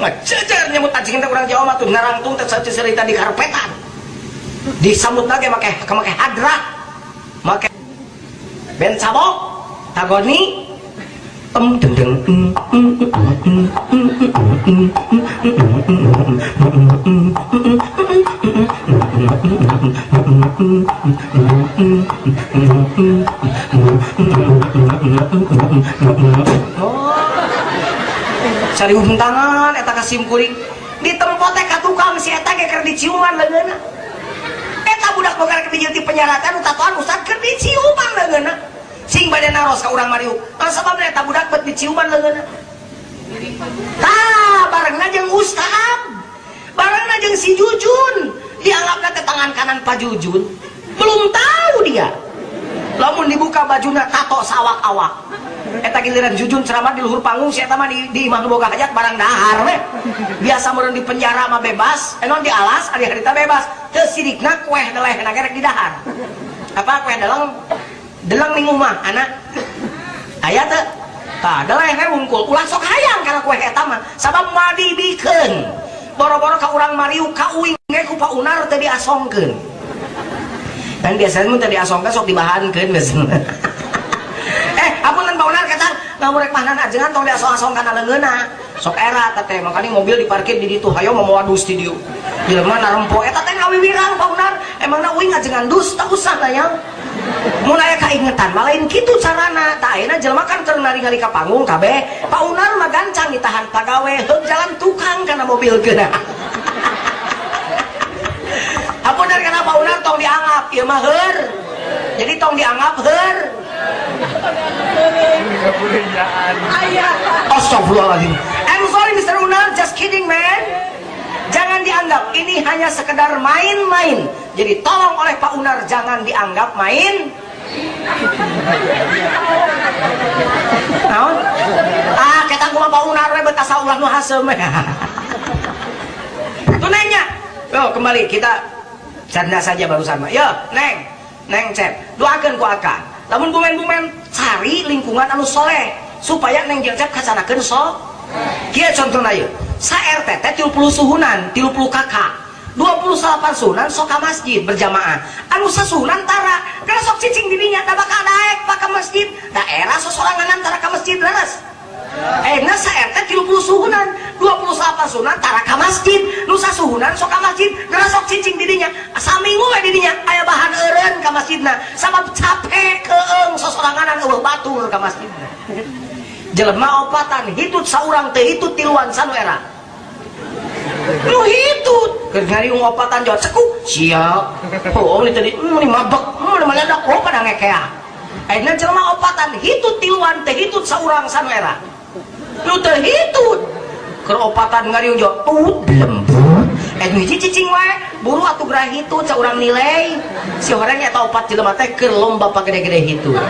Ngajejer nyamut anjing teh urang Jawa mah tuh narangtung teh cerita di karpetan. Disambut lagi make make hadrah. Make ben cabok tagoni em deng deng cari tangan eta ka sim kuring ditempo teh ka tukang si eta ge keur diciuman leungeunna. Eta budak boga rek dijieun ti penyaratan tatoan ustad keur diciuman leungeunna. Sing bade naros ka urang mariuk. Sababna eta budak bet diciuman leungeunna. Tah barengna jeung ustad. Barengna jeung si Jujun. Dianggapna teh tangan kanan Pak Jujun. Belum tahu dia. Lamun dibuka bajuna tato sawak-awak. Eta giliran Jujun ceramah di luhur panggung si eta mah di imah nu boga hajat barang dahar we. Biasa meureun di penjara mah bebas, enon di alas ari harita bebas. Teu sirikna kueh delehna ge rek di dahar. Apa kueh deleng? Deleng ning omah anak. Aya teu? Tah deleh we wungkul. Ulah sok hayang kana kueh eta mah sabab moal dibikeun. Boro-boro ka urang mariuk ka uing ge ku Pak Unar teu diasongkeun. Dan biasanya mun teu diasongkeun sok dibahankeun biasanya. Apunten Pak Unar kata lamun rek mahnan ajengan tong diasong-asong kana leungeunna. Sok era teh makanya mobil diparkir di ditu hayo mawa dus di dieu. Jelema narempo eta teh ngawiwirang Pak Unar. Emangna uing ajengan dus tak usah nanya. Mun aya kaingetan mah lain kitu carana. Tah ayeuna jelema kan keur nari-nari ka panggung kabeh. Pak Unar mah gancang ditahan pagawe heug jalan tukang kana mobil geuna. Apunten kana Pak Unar tong dianggap ieu mah heur. Jadi tong dianggap heur. Astagfirullahaladzim. I'm sorry Mr. Unar, just kidding man. Jangan dianggap ini hanya sekedar main-main. Jadi tolong oleh Pak Unar jangan dianggap main. Naon? Ah, kita kumaha Pak Unar we bet asa ulah nu haseum. Tuh nanya. Yo, kembali kita canda saja barusan mah. Yo, Neng. Neng Cep, doakeun ku akang. Lamun bumen-bumen cari lingkungan anu soleh supaya Neng jeung Cep kacanakeun so. Kieu contohna ieu. Sa RT teh 30 suhunan, 30 kakak. 28 suhunan sok ka masjid berjamaah. Anu sasuhunan tara, kana sok cicing di dinya da bakal daek pak ka masjid. Daerah sosoranganan tara ka masjid leres. Ayeuna sa RT 30 suhunan, 28 suhunan tara ka masjid. Nu sasuhunan sok ka masjid, geura sok cicing di dinya. Saminggu we di dinya aya bahan eureun ka masjidna. Sabab capek keung sosoranganan eueuh batur ka masjidna. Jelema opatan hitut saurang teh hitut tiluan sanu era. Nu hitut keur ngariung opatan jawab cekuk siap. Oh ini tadi ini mabek, ini meledak, oh pada ngekea. Ayeuna jelema opatan hitut tiluan teh hitut saurang sanu era. Nu teu hitut keur opatan ngariung jawab tut lembut. Nu hiji cicing wae, buru atuh gerah hitut saurang nilai. Si horeng eta opat jelema teh keur lomba pagede-gede hitut.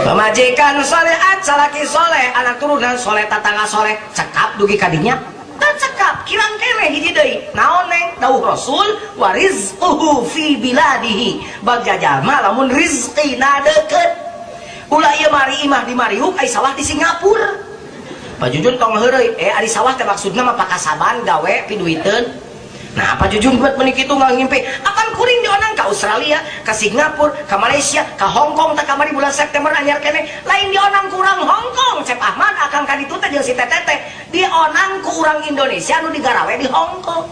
Pamajikan solehat, salaki soleh, anak turunan soleh, tatangga soleh, cekap dugi kadinya, tak cekap, kirang kene hiji deui. Naon Neng? Dawuh Rasul, wa rizquhu fi biladihi. Bagja jalma lamun rizqina deukeut. Ulah ieu mari imah di Mariuk, ai sawah di Singapura. Pak Jujun tong heureuy, ari sawah teh maksudna mah pakasaban gawe piduiteun. Nah, Pak Jujun buat menik itu nggak ngimpi. Apan kuring dionang ke Australia, ke Singapura, ke Malaysia, ke Hong Kong, tak kamari bulan September anyar kene. Lain dionang kurang Hong Kong, Cep Ahmad akang kaditu teh jeung si Tetete. Dionang ku urang Indonesia nu digarawe di Hong Kong.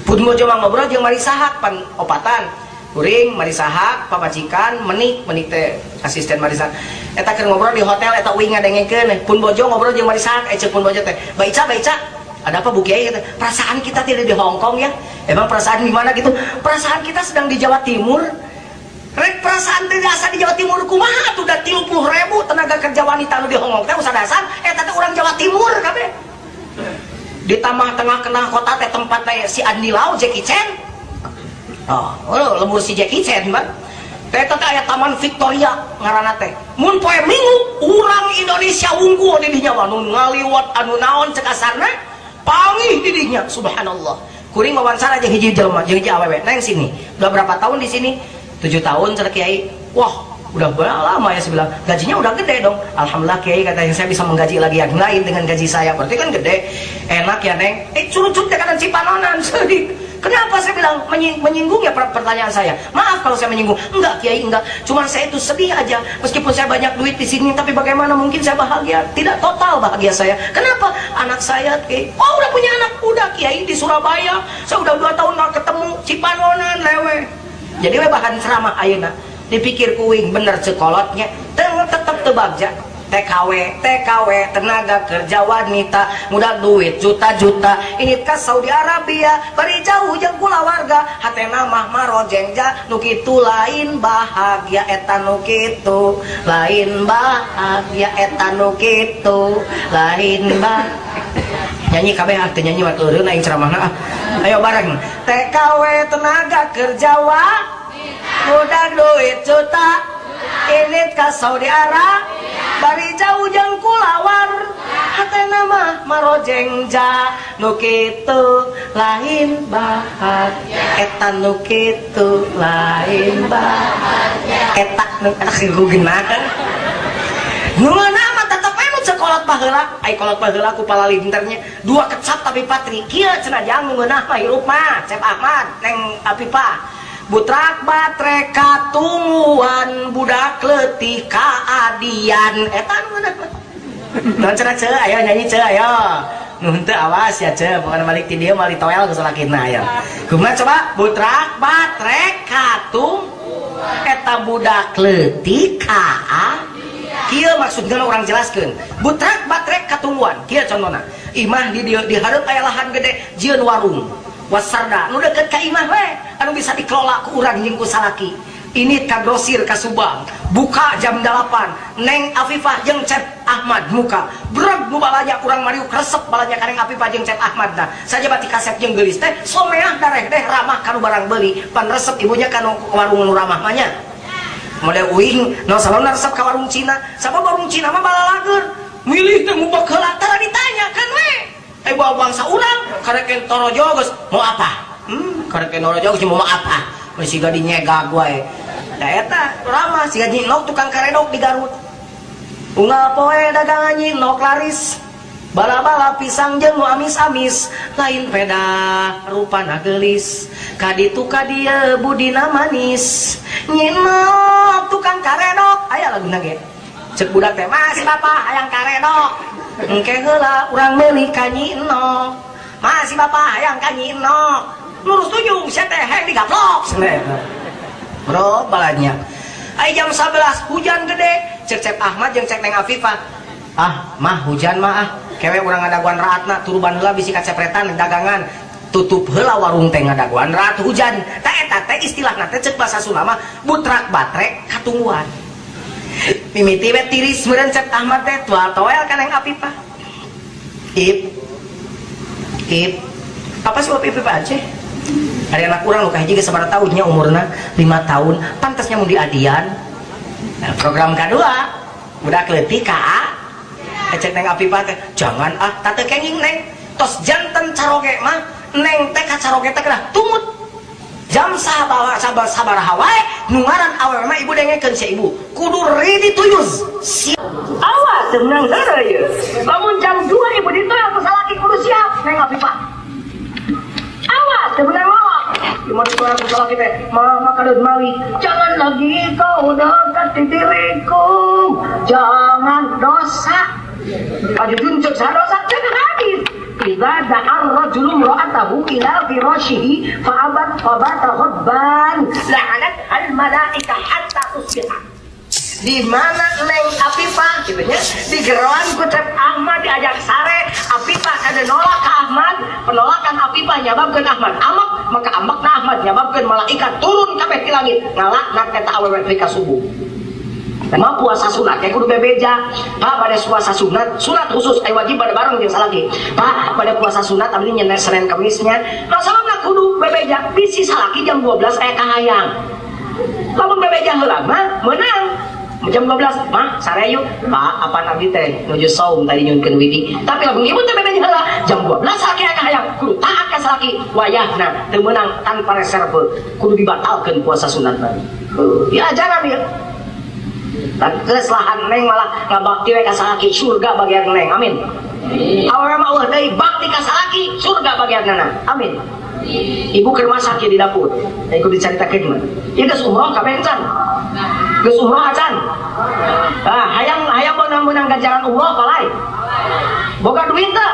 Pun mojo mah ngobrol jeung Marisahak pan opatan. Kuring Marisahak, pamajikan, menik, menik teh asisten Marisahak. Eta keur ngobrol di hotel eta uing ngadengekeun. Pun bojo ngobrol jeung Marisahak, ceuk pun bojo teh. Ba Ica, ba Ica. Ada apa Bu Kiai? Kata, perasaan kita tidak di Hong Kong ya? Emang perasaan di mana gitu? Perasaan kita sedang di Jawa Timur. Rek perasaan tidak asa di Jawa Timur kumaha tuh udah 30.000 tenaga kerja wanita nu di Hong Kong teh usah dasar eta teh urang Jawa Timur kabeh. Di tamah tengah kena kota teh tempat teh si Andi Lau Jackie Chan. Oh, lembur si Jackie Chan mah. Teh teh aya Taman Victoria ngaranna teh. Mun poe Minggu urang Indonesia wungkul di dinya mah nu ngaliwat anu naon cek asarna pangih di dinya subhanallah. Kuring wawancara jeung hiji jelema jeung hiji awewe. Neng sini. Udah berapa tahun di sini? 7 tahun cenah kiai. Wah, Udah lama ya saya bilang, gajinya udah gede dong. Alhamdulillah kiai katanya saya bisa menggaji lagi yang lain dengan gaji saya. Berarti kan gede. Enak ya Neng. Curucut kanan Cipanonan sedih. Kenapa saya bilang menyinggung ya pertanyaan saya? Maaf kalau saya menyinggung. Enggak kiai, enggak. Cuman saya itu sedih aja. Meskipun saya banyak duit di sini, tapi bagaimana mungkin saya bahagia? Tidak total bahagia saya. Kenapa? Anak saya kiai, oh udah punya anak, udah kiai di Surabaya. Saya udah 2 tahun nggak ketemu Cipanonan lewe. Jadi we bahan ceramah ayeuna. Dipikir kuing bener cekolotnya, tetep tebagja. TKW, TKW, tenaga kerja wanita, mudah duit juta-juta. Ini ke Saudi Arabia, bari jauh jeung kulawarga, hatena mah marojengja, nu kitu lain bahagia eta nu kitu, lain bahagia eta nu kitu, lain bahagia. Nyanyi kabeh ah, teu nyanyi mah eureun aing ceramahna ah. Ayo bareng. TKW tenaga kerja wanita, mudah duit juta, ini ke Saudi Arabia, bari jauh jeung kulawar, hatena mah marojengja, nu kitu lain bahagia, eta nu kitu lain bahagia, eta nu geuna kan. Nu mana mah tetep we nu cekolot baheula, ai kolot baheula ku palalinternya, 2 kecap tapi patri, kieu cenah jang nu ngeunah mah hirup mah, Cep Ahmad, Neng Apipah. Butrak batre katunguan budak leutik kaadian eta nu ngeunah mah. Naon cenah ceu ayo nyanyi ceu ayo. Nu henteu awas ya ceu pokona balik ti dieu moal ditoel ku salakina ayo. Kumaha coba butrak batre katung eta budak leutik kaadian. Kieu maksudna urang jelaskeun. Butrak batre katunguan kieu contohna. Imah di dieu di hareup aya lahan gede jieun warung. Wasarda nu deket ka imah we anu bisa dikelola ku urang jeung ku salaki. Ini ka grosir ka Subang buka jam 8 Neng Afifah jeung Cep Ahmad muka breg nu balanya urang mariuk resep balanya ka Neng Afifah jeung Cep Ahmad nah saja bati kasep jeung geulis teh someah dareh deh ramah kanu barang beuli pan resep ibunya kanu warung nu ramah mah nya model uing no salona resep ka warung Cina sabab warung Cina mah balalager milih teh mubek heula tara ditanya kan we. Bawa bangsa urang karek torojo geus mau apa? Karek torojo geus mau apa? Masih gak dinyegag wae. Da eta ramah siga nyinok tukang karedok di Garut. Unggal poe dagangan nyinok laris. Bala-bala pisang jeung nu amis-amis, lain peda rupana geulis. Kaditu ka dieu budina manis. Nyinok tukang karedok aya laguna ge. Cek budak teh masih bapak hayang karedok. Engke heula urang meuli ka Nyinok. Masih bapak hayang ka Nyinok. Lurus tunjung sia teh hayang digaplok cenah. Bro balanya. Ai jam 11 hujan gede. Cek Cep Ahmad jeung cek Neng Afifah. Ah, mah hujan mah ah. Kewe urang ngadaguan raatna turuban heula bisi kacepretan dagangan. Tutup heula warung teh ngadaguan raat hujan. Tah eta teh istilahna teh cek bahasa Sunda mah butrak batre katungguan. Mimiti we tiris meureun Cep Ahmad teh tual toel ka Neng Afifah. Ip. Ip. Apa sih Ip Ip aja? Ada anak urang nu kahiji geus sabaraha tahun nya umurna 5 tahun, pantasnya mun diadian. Nah, program kedua, budak leutik ka A. Cek Neng Afifah teh, jangan ah, teu kenging Neng. Tos janten caroge mah, Neng teh ka caroge teh kedah tumut. Jam sabar sabar sabaraha wae nu ngaran awewe mah ibu dengekeun si ibu. Kudu ready to use. Awas teu meunang heureuy ieu. Lamun jam 2 ibu ditoel ku salaki kudu siap Neng Afifah. Awas teu meunang nolak. Ieu ditoel ku salaki teh, mama kadeud mali. Jangan lagi kau dekati diriku. Jangan dosa. Ajujun cek dosa cek hadis. Idza da'a ar-rajulu imra'atahu ila firashihi fa'abat fabata ghadban la'anat al-malaika hatta tusbiha. Di mana Neng Afifah gitu nya di geroan ku Cep Ahmad diajak sare Afifah kada nolak ke Ahmad, penolakan Afifah nyababkeun Ahmad amak, maka amakna Ahmad nyababkeun malaikat turun kabeh ti langit ngalaknat eta awewe nepi ka subuh. Mah puasa sunat kayak kudu bebeja. Pak pada puasa sunat, sunat khusus ai wajib pada bareng jeung salaki. Pak pada puasa sunat abdi nyenek Senin Kamisnya. Nah sababna kudu bebeja bisi salaki jam 12 aya kahayang. Lamun bebeja heula mah meunang. Jam 12 mah sare yuk. Pak apa abdi teh nuju saum tadi nyunkeun widi. Tapi lamun ibu teh bebeja heula jam 12 salaki aya kahayang kudu taat ka salaki. Wayahna teu meunang tanpa reserve kudu dibatalkeun puasa sunat tadi. Ya ajaran ya. Geus lahan neng malah ngabakti we ka salaki, surga bagian neng. Amin. Awewe mah eueuh deui bakti ka salaki, surga bagiannana. Amin. Ibu keur masak di dapur. Da ieu dicaritakeun mah. Ieu geus umroh kabeh can. Geus umroh acan. Ah, hayang hayang meunang ganjaran umroh palai. Boga duit teu?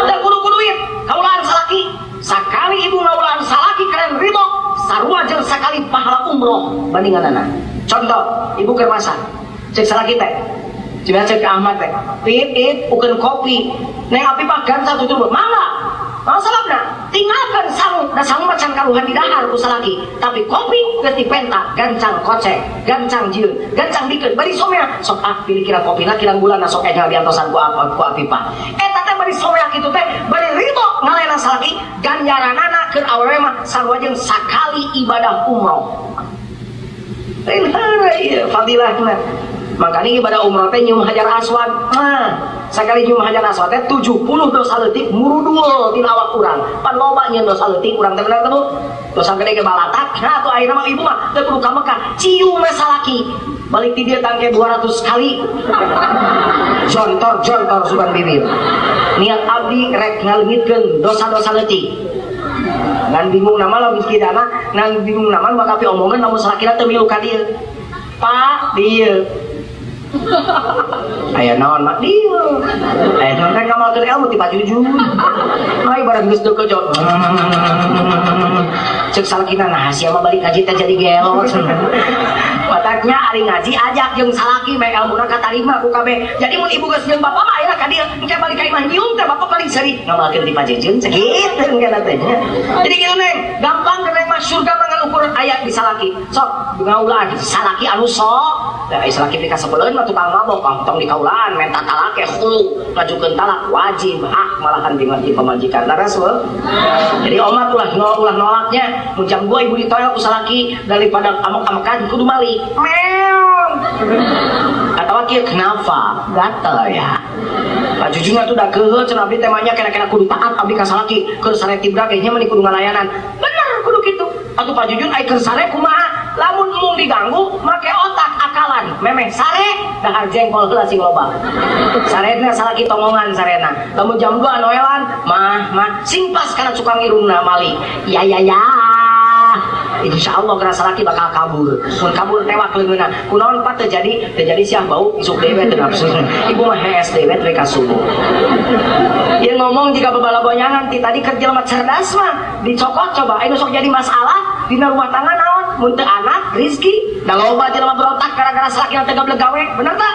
Teu kudu ku duit. Kaulaan salaki. Sakali ibu ngaulaan salaki keren ridho, sarua jeung sakali pahala umroh bandinganana. Contoh, ibu keur masak. Cek salaki teh. Cek cek Ahmad teh. Pit pit ukeun kopi. Neng api pak gancang tutur mangga. Naon sababna? Tinggalkan sangu, da sangu mah can karuhan di dahar ku salaki. Tapi kopi geus dipenta, gancang kocek, gancang jieun, gancang dikeun. Bari somea sok ah pilih kirang kopina kirang gulana sok enggal diantosan ku ku Apipah. Eta teh bari somea kitu teh bari ridho ngalayanan salaki, ganjaranana keur awewe mah sarua jeung sakali ibadah umroh. Lain heureuy ieu fadilahna. Makanya ibadah umroh teh nyium hajar aswad. Nah, sakali nyium hajar aswad teh 70 dosa leutik murudul tina awak urang. Pan loba nyieun dosa leutik urang teh bener teh Bu? Dosa gede ge balatak. Nah, atuh ayeuna mah ibu mah teu kudu ka Mekah, cium we salaki. Balik ti dieu tangke 200 kali. Jontor jontor sugan bibir. Niat abdi rek ngaleungitkeun dosa-dosa leutik. Ngan bingung nama lamun kidana, ngan bingung nama bakal piomongeun lamun salakina teu milu ka dieu. Pak, dieu. Aya naon mak dieu. Aya naon rek ngamalkeun ilmu ti Pak Jujun. Nah ibarat geus deukeut jauh. Cek salakina nah sia mah balik ngaji teh jadi gelo. Mataknya ari ngaji ajak jeung salaki bae ilmuna katarima ku kabeh. Jadi mun ibu geus jeung bapak mah ayeuna ka dieu engke balik ka imah nyium teh bapak paling seuri ngamalkeun ti Pak Jujun sakitu engke teh nya. Jadi kitu neng, gampang neng mah surga mah ngan ukur aya di salaki. Sok ngaulaan salaki anu sok. Da ai salaki pikasebeleun mah tukang mabok, tong dikaulaan menta talak ke khulu, ngajukeun talak wajib hak malahan di pamajikan. Laras we. Jadi omat ulah ulah nolaknya. Mun jam 2 ibu ditoel ku salaki daripada amok-amokan kudu mali. Meong. Atawa kieu kenapa? Gatel ya. Pak Jujun atuh da keuheul cenah abdi temanya kena-kena kudu taat abdi ka salaki keur sare tibra ge nya meni kudu ngalayanan. Bener kudu kitu. Atuh Pak Jujun ai keur sare kumaha? Lamun mung diganggu make otak akalan. Memeh sare dahar jengkol heula sing loba. Sarena salaki tongongan sarena. Lamun jam 2 noelan mah mah sing pas kana cukang irungna mali. Ya ya ya. Insya Allah kena salaki bakal kabur. Mun kabur tewak leungeunna. Kunaon pak terjadi? Terjadi siah bau isuk dewe teu nafsu. Ibu mah hees dewe teh ka subuh. Ieu ngomong jika babalaboyangan ti tadi kerja mah cerdas mah dicokot coba anu sok jadi masalah dina rumah tangga naon? Mun teu anak rizki. Da loba jelema berontak gara-gara salaki teu gablek gawe, bener teu?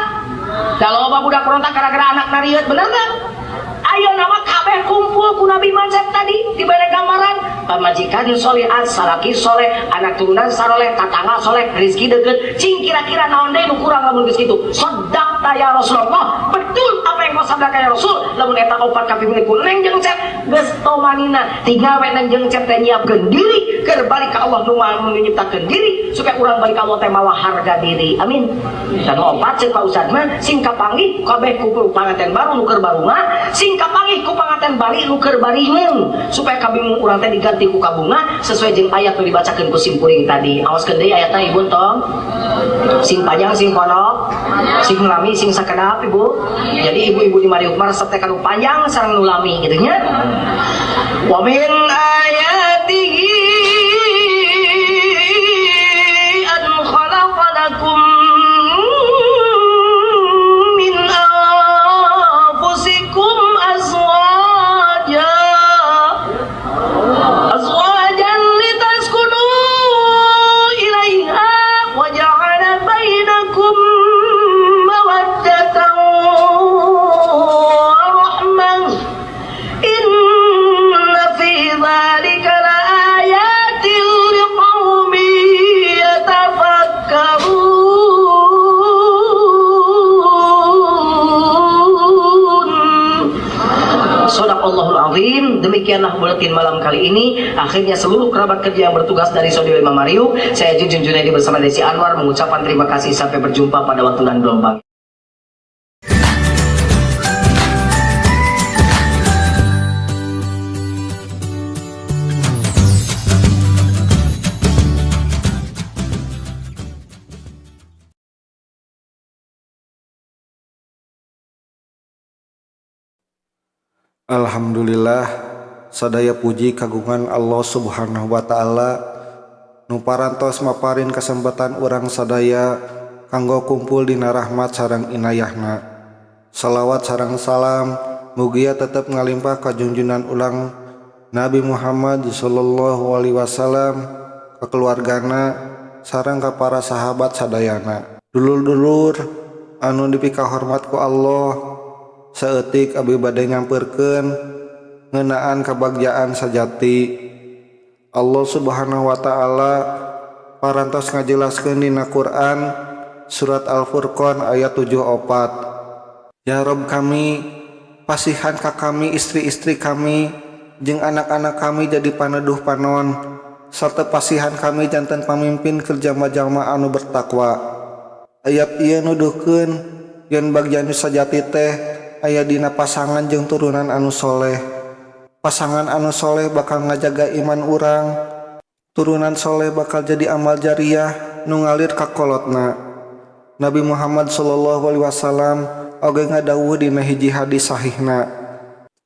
Da loba budak berontak gara-gara anak narieut, bener teu? Ayo nama kabeh kumpul ku Nabi Mansep tadi dibere gambaran pamajikan solehat, salaki soleh, anak turunan saroleh, tatangga soleh, rezeki deket. Cing kira-kira naon deui nu kurang lamun geus kitu? Sadaqta ya Rasulullah. Betul apa yang kau sabdakan ya Rasul. Lamun eta opat kapimilih ku neng jeung cep geus tomanina. Tinggal we neng jeung cep teh nyiapkeun diri keur balik ka Allah nu Maha nyiptakeun diri supaya urang balik ka Allah teh mawa harga diri. Amin. Dan opat ceuk Pak Ustad mah sing kapanggih kabeh ku panganten baru nu keur barunga, sing kapanggih ku panganten bari nu keur baringeun supaya kabingung urang teh diganti ku kabunga sesuai jeung ayat nu dibacakeun ku simkuring tadi. Aoskeun deui ayatna ibu tong. Sing panjang sing pondok, sing lami sing sakedap ibu. Jadi ibu-ibu di Mariuk mah resep teh kanu panjang sareng nu lami kitu nya. Wa min ayatihi an khalaqalakum min anfusikum azwaja azwajan litaskunu ilaiha wa ja'ala bainakum mawaddatan wa rahmah inna fi dzalika laayatin liqaumin yatafakkarun. Shadaqallahul azim. Demikianlah buletin malam kali ini. Akhirnya seluruh kerabat kerja yang bertugas dari Studio 5 Mariuk, saya Jujun Junaidi bersama Desi Anwar mengucapkan terima kasih. Sampai berjumpa pada waktu dan gelombang. Alhamdulillah, sadaya puji kagungan Allah Subhanahu wa taala nu parantos maparin kesempatan urang sadaya kanggo kumpul dina rahmat sareng inayahna. Salawat sareng salam mugia tetep ngalimpah ka junjunan urang Nabi Muhammad sallallahu alaihi wasallam, ka keluargana sareng ka para sahabat sadayana. Dulur-dulur anu dipikahormat ku Allah, saeutik abi bade nyamperkeun ngeunaan kebagjaan sajati. Allah Subhanahu wa taala parantos ngajelaskeun dina Quran surat Al-Furqan ayat 74. Ya Rob kami, pasihan ka kami istri-istri kami jeung anak-anak kami jadi paneduh panon, serta pasihan kami janten pamimpin keur jalma-jalma anu bertakwa. Ayat ieu nuduhkeun yen bagja nu sajati teh aya dina pasangan jeung turunan anu soleh. Pasangan anu soleh bakal ngajaga iman urang. Turunan soleh bakal jadi amal jariah nu ngalir ka kolotna. Nabi Muhammad sallallahu alaihi wasallam oge ngadawuh dina hiji hadis sahihna,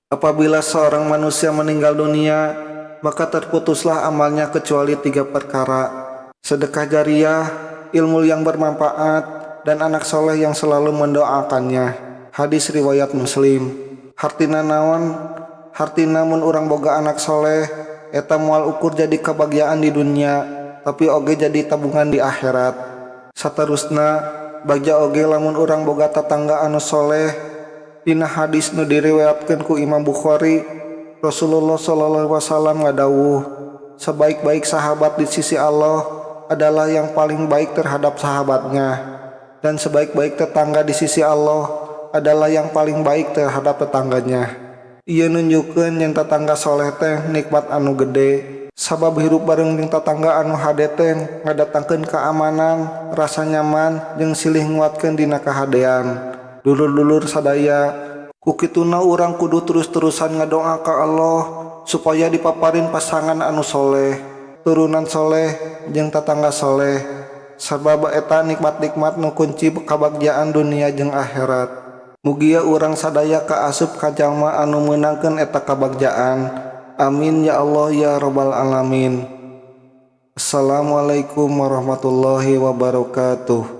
apabila seorang manusia meninggal dunia, maka terputuslah amalnya kecuali tiga perkara: sedekah jariah, ilmu yang bermanfaat, dan anak soleh yang selalu mendoakannya. Hadis riwayat Muslim. Hartina naon? Hartina mun urang boga anak soleh, eta moal ukur jadi kebahagiaan di dunia, tapi oge jadi tabungan di akhirat. Saterusna, bagja oge lamun urang boga tatangga anu soleh. Dina hadis nu diriwayatkeun ku Imam Bukhari, Rasulullah sallallahu alaihi wasallam ngadawuh, sebaik-baik sahabat di sisi Allah adalah yang paling baik terhadap sahabatnya, dan sebaik-baik tetangga di sisi Allah adalah yang paling baik terhadap tetangganya. Ieu nunjukkeun yen tetangga soleh teh nikmat anu gede, sabab hirup bareng jeung tetangga anu hade teh ngadatangkeun keamanan, rasa nyaman, jeung silih nguatkeun dina kahadean. Dulur-dulur sadaya, ku kituna urang kudu terus-terusan ngadoa ka Allah supaya dipaparin pasangan anu soleh, turunan soleh, jeung tetangga soleh, sabab eta nikmat-nikmat nu kunci kabagjaan dunia jeung akhirat. Mugia urang sadaya kaasup ka jalma anu meunangkeun eta kabagjaan. Amin ya Allah ya robbal alamin. Assalamualaikum warahmatullahi wabarakatuh.